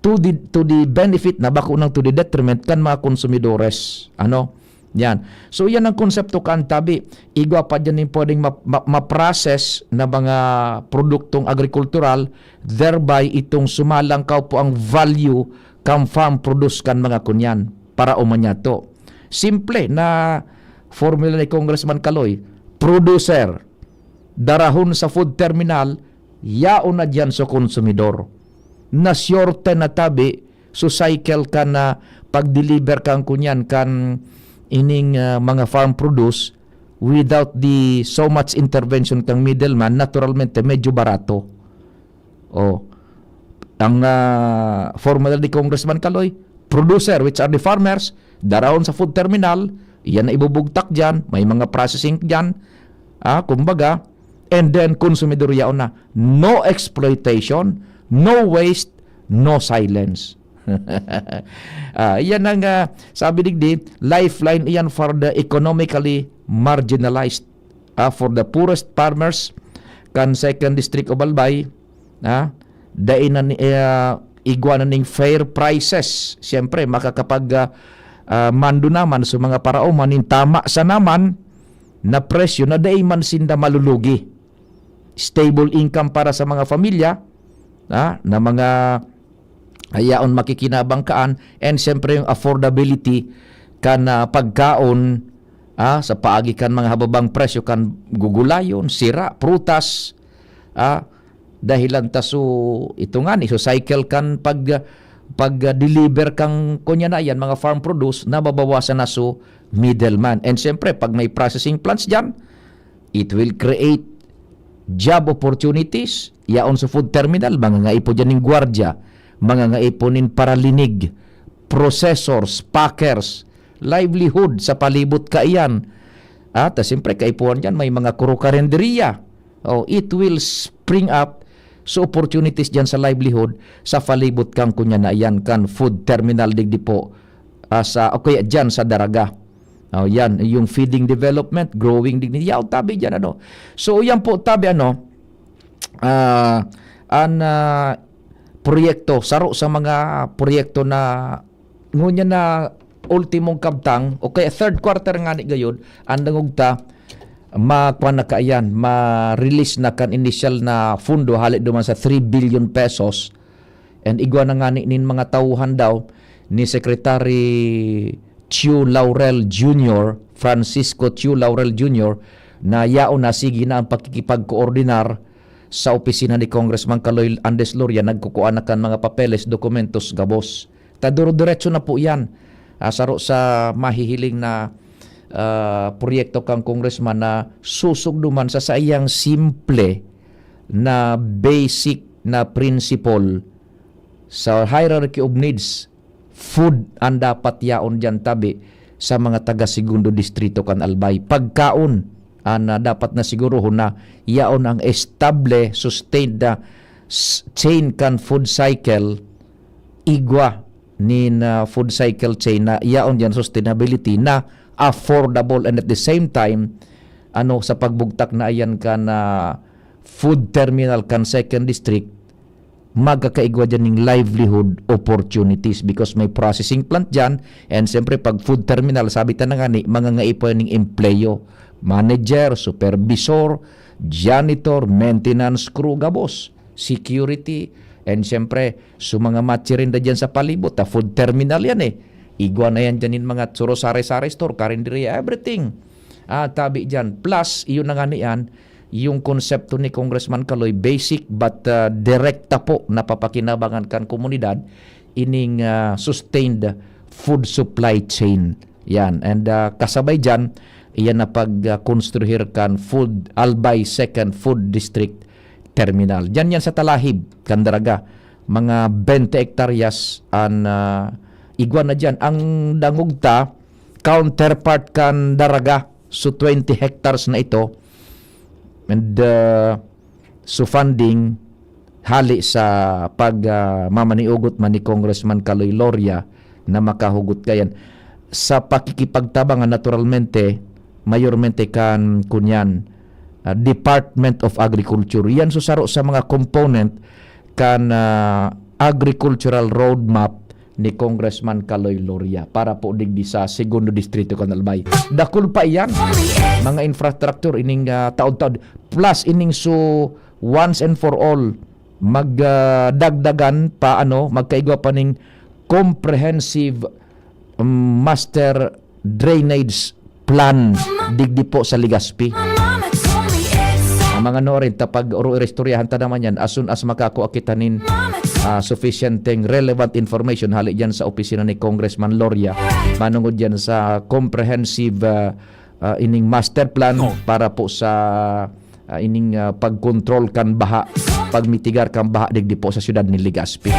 To the, to the benefit na, bako nang to the detriment kan mga konsumidores. Ano? Yan. So, yan ang konsepto kan tabi. Igwa pa dyan yung pwedeng ma-, ma-, ma-process na mga produktong agrikultural, thereby itong sumalangkaw po ang value kan farm produce kan mga kunyan para umanyato. Simple na formula ni Congressman Kaloy, producer, darahon sa food terminal, yaon na diyan sa konsumidor. Na sure na tabi, so cycle kan na pag-deliver kan kunyan, kan ining, ah, mga farm produce without the so much intervention kang middleman, naturalmente, medyo barato. Oh. Ang, ah, formula ni Congressman Kaloy, producer, which are the farmers, darahon sa food terminal, iyan na ibubugtak diyan, may mga processing diyan, ah, kumbaga, and then konsumidor yaon na. No exploitation, no waste, no silence. Ah, iyan ang, ah, sabi digdi, lifeline iyan for the economically marginalized, ah, for the poorest farmers kan Second District of Albay, ah, dai na ni, ah, igwa na ning fair prices. Siyempre, makakapag, ah, ah, mando naman sa mga paraoma nin tama sa naman na presyo na dai man sinda malulugi. Stable income para sa mga pamilya, ah, na mga yaon makikinabang kaan, and siyempre yung affordability kan, ah, pagkaon, ah, sa paagi kan mga hababang presyo kan gugulayon, sira, prutas, ah, dahilan ta so ito nga ni, so cycle kan pag, pag-deliver kang kunya na yan, mga farm produce, nababawasan na so middleman. And siyempre, pag may processing plants diyan, it will create job opportunities. Yaon sa food terminal, mga ngaipo dyan ning gwardiya, mga ngaipo nin paralinig, processors, packers, livelihood sa palibot kaiyan. At, ah, siyempre, kaipuhan dyan, may mga kuro-karenderiya. Oh, it will spring up sa opportunities dyan sa livelihood sa palibot kang kunya na yan, kan food terminal digdi po, ah, sa, o kaya dyan sa Daraga. Oh, yan, yung feeding development, growing dignity. Yaw, tabi dyan, ano. So, yan po, tabi, ano, ah, an, ah, proyekto, saro sa mga proyekto na ngunyan na ultimong kabtang, o kaya third quarter nga ni gayod, ang dangog ta, makuha na kaiyan, ma-release na kan initial na fundo, hali duman sa three billion pesos. And igwa na nga ni, nin mga tauhan daw ni Secretary Chiu Laurel Junior, Francisco Chiu Laurel Junior, na yaon na, sige na ang pakikipagkoordinar sa opisina ni Congressman Kaloy Andes Loria, nagkukua na kan mga papeles, dokumentos, gabos. Ta duro-diretso na po yan. Ah, saro sa mahihiling na, ah, proyekto kang congressman na susugduman sa saiyang simple na basic na principle sa hierarchy of needs, food ang dapat yaon diyan tabi sa mga taga Segundo Distrito kan Albay. Pagkaon, ang, ah, dapat na sigurohon na yaon ang estable, sustained na s-, chain kan food cycle, igwa nin, ah, food cycle chain na yaon diyan sustainability na affordable and at the same time, ano, sa pagbugtak na ayan kan food terminal kan second district, magkakaigwa dyan ning livelihood opportunities because may processing plant dyan. And siyempre, pag food terminal, sabi ta na nga ni, mga ngaipo ning empleyo, manager, supervisor, janitor, maintenance crew, gabos, security, and siyempre, sa mga machirinda dyan sa palibot, ta food terminal yan eh. Igwa na yan dyan yung mga churros, sari-sari store, karinderya, everything. Ah, tabi dyan. Plus, iyon na nga niyan, yung konsepto ni Congressman Kaloy, basic but, ah, direkta po na papakinabangan kan komunidad, ining, ah, sustained food supply chain. Yan. And, ah, kasabay dyan, iyan na pag, ah, konstruhir kan food, Albay Second Food District Terminal. Dyan yan sa Talahib, Candaraga. Mga twenty hektaryas an, ah, igwa na dyan. Ang dangog ta, counterpart kan Daraga. So, twenty hectares na ito. And, ah, so, funding hali sa pag, ah, mamaniugot man ni Congressman Kaloy Loria na makahugot kayan. Sa pakikipagtabangan, naturalmente, mayormente kan kunyan, ah, Department of Agriculture. Yan so saro sa mga component kan, ah, agricultural roadmap ni Congressman Kaloy Loria para po digdi sa Segundo Distrito kan Albay. Dakul pa iyan, mga infrastructure ining, ah, taod-taod. Plus ining so once and for all, mag, ah, dagdagan pa, ano, magkaigwa pa ning comprehensive, um, master drainage plan digdi po sa Legazpi. Ang mga noorin, ta pag oro iristoryahan ta naman yan, as soon as makakua kita nin, ah, sufficienteng relevant information hali dyan sa opisina ni Congressman Loria, manungod yan sa comprehensive, ah, ah, ining master plan para po sa, ah, ining, ah, pagkontrol kan baha, pagmitigar kan baha digdi po sa siyudad ni Legazpi.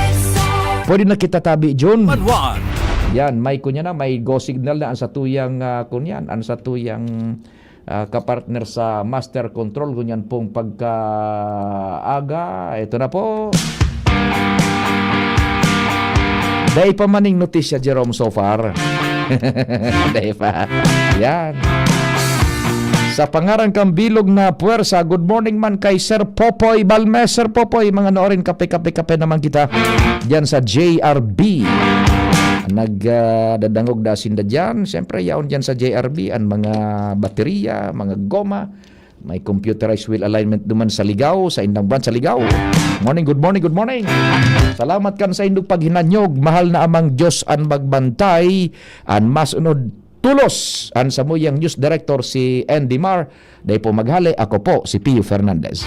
Pwede na kita tabi, Jun. Yan, may kunya na, may go signal na ang satuyang, ah, kunyan, ang satuyang, ah, kapartner sa Master Control, kunyan pong pagkaaga. Ito na po. Dai pa maning notisya, Jerome, so far. Dai pa. Yan. Sa pangaran kang bilog na puwersa, good morning man kay Sir Popoy Balmes. Sir Popoy, mga noorin, kape, kape, kape naman kita. Diyan sa J R B. Nag, ah, dadangog da sinda diyan. Siyempre, yaon diyan sa J R B, ang mga baterya, mga goma, may computerized wheel alignment duman sa Ligao, sa indang van sa Ligao. Morning, good morning, good morning. Salamat kan sa indog paghinanyog, mahal na Amang Diyos an magbantay, an masunod tulos an samuyang news director si Andy Mar. Dai po maghali, ako po si Pio Fernandez.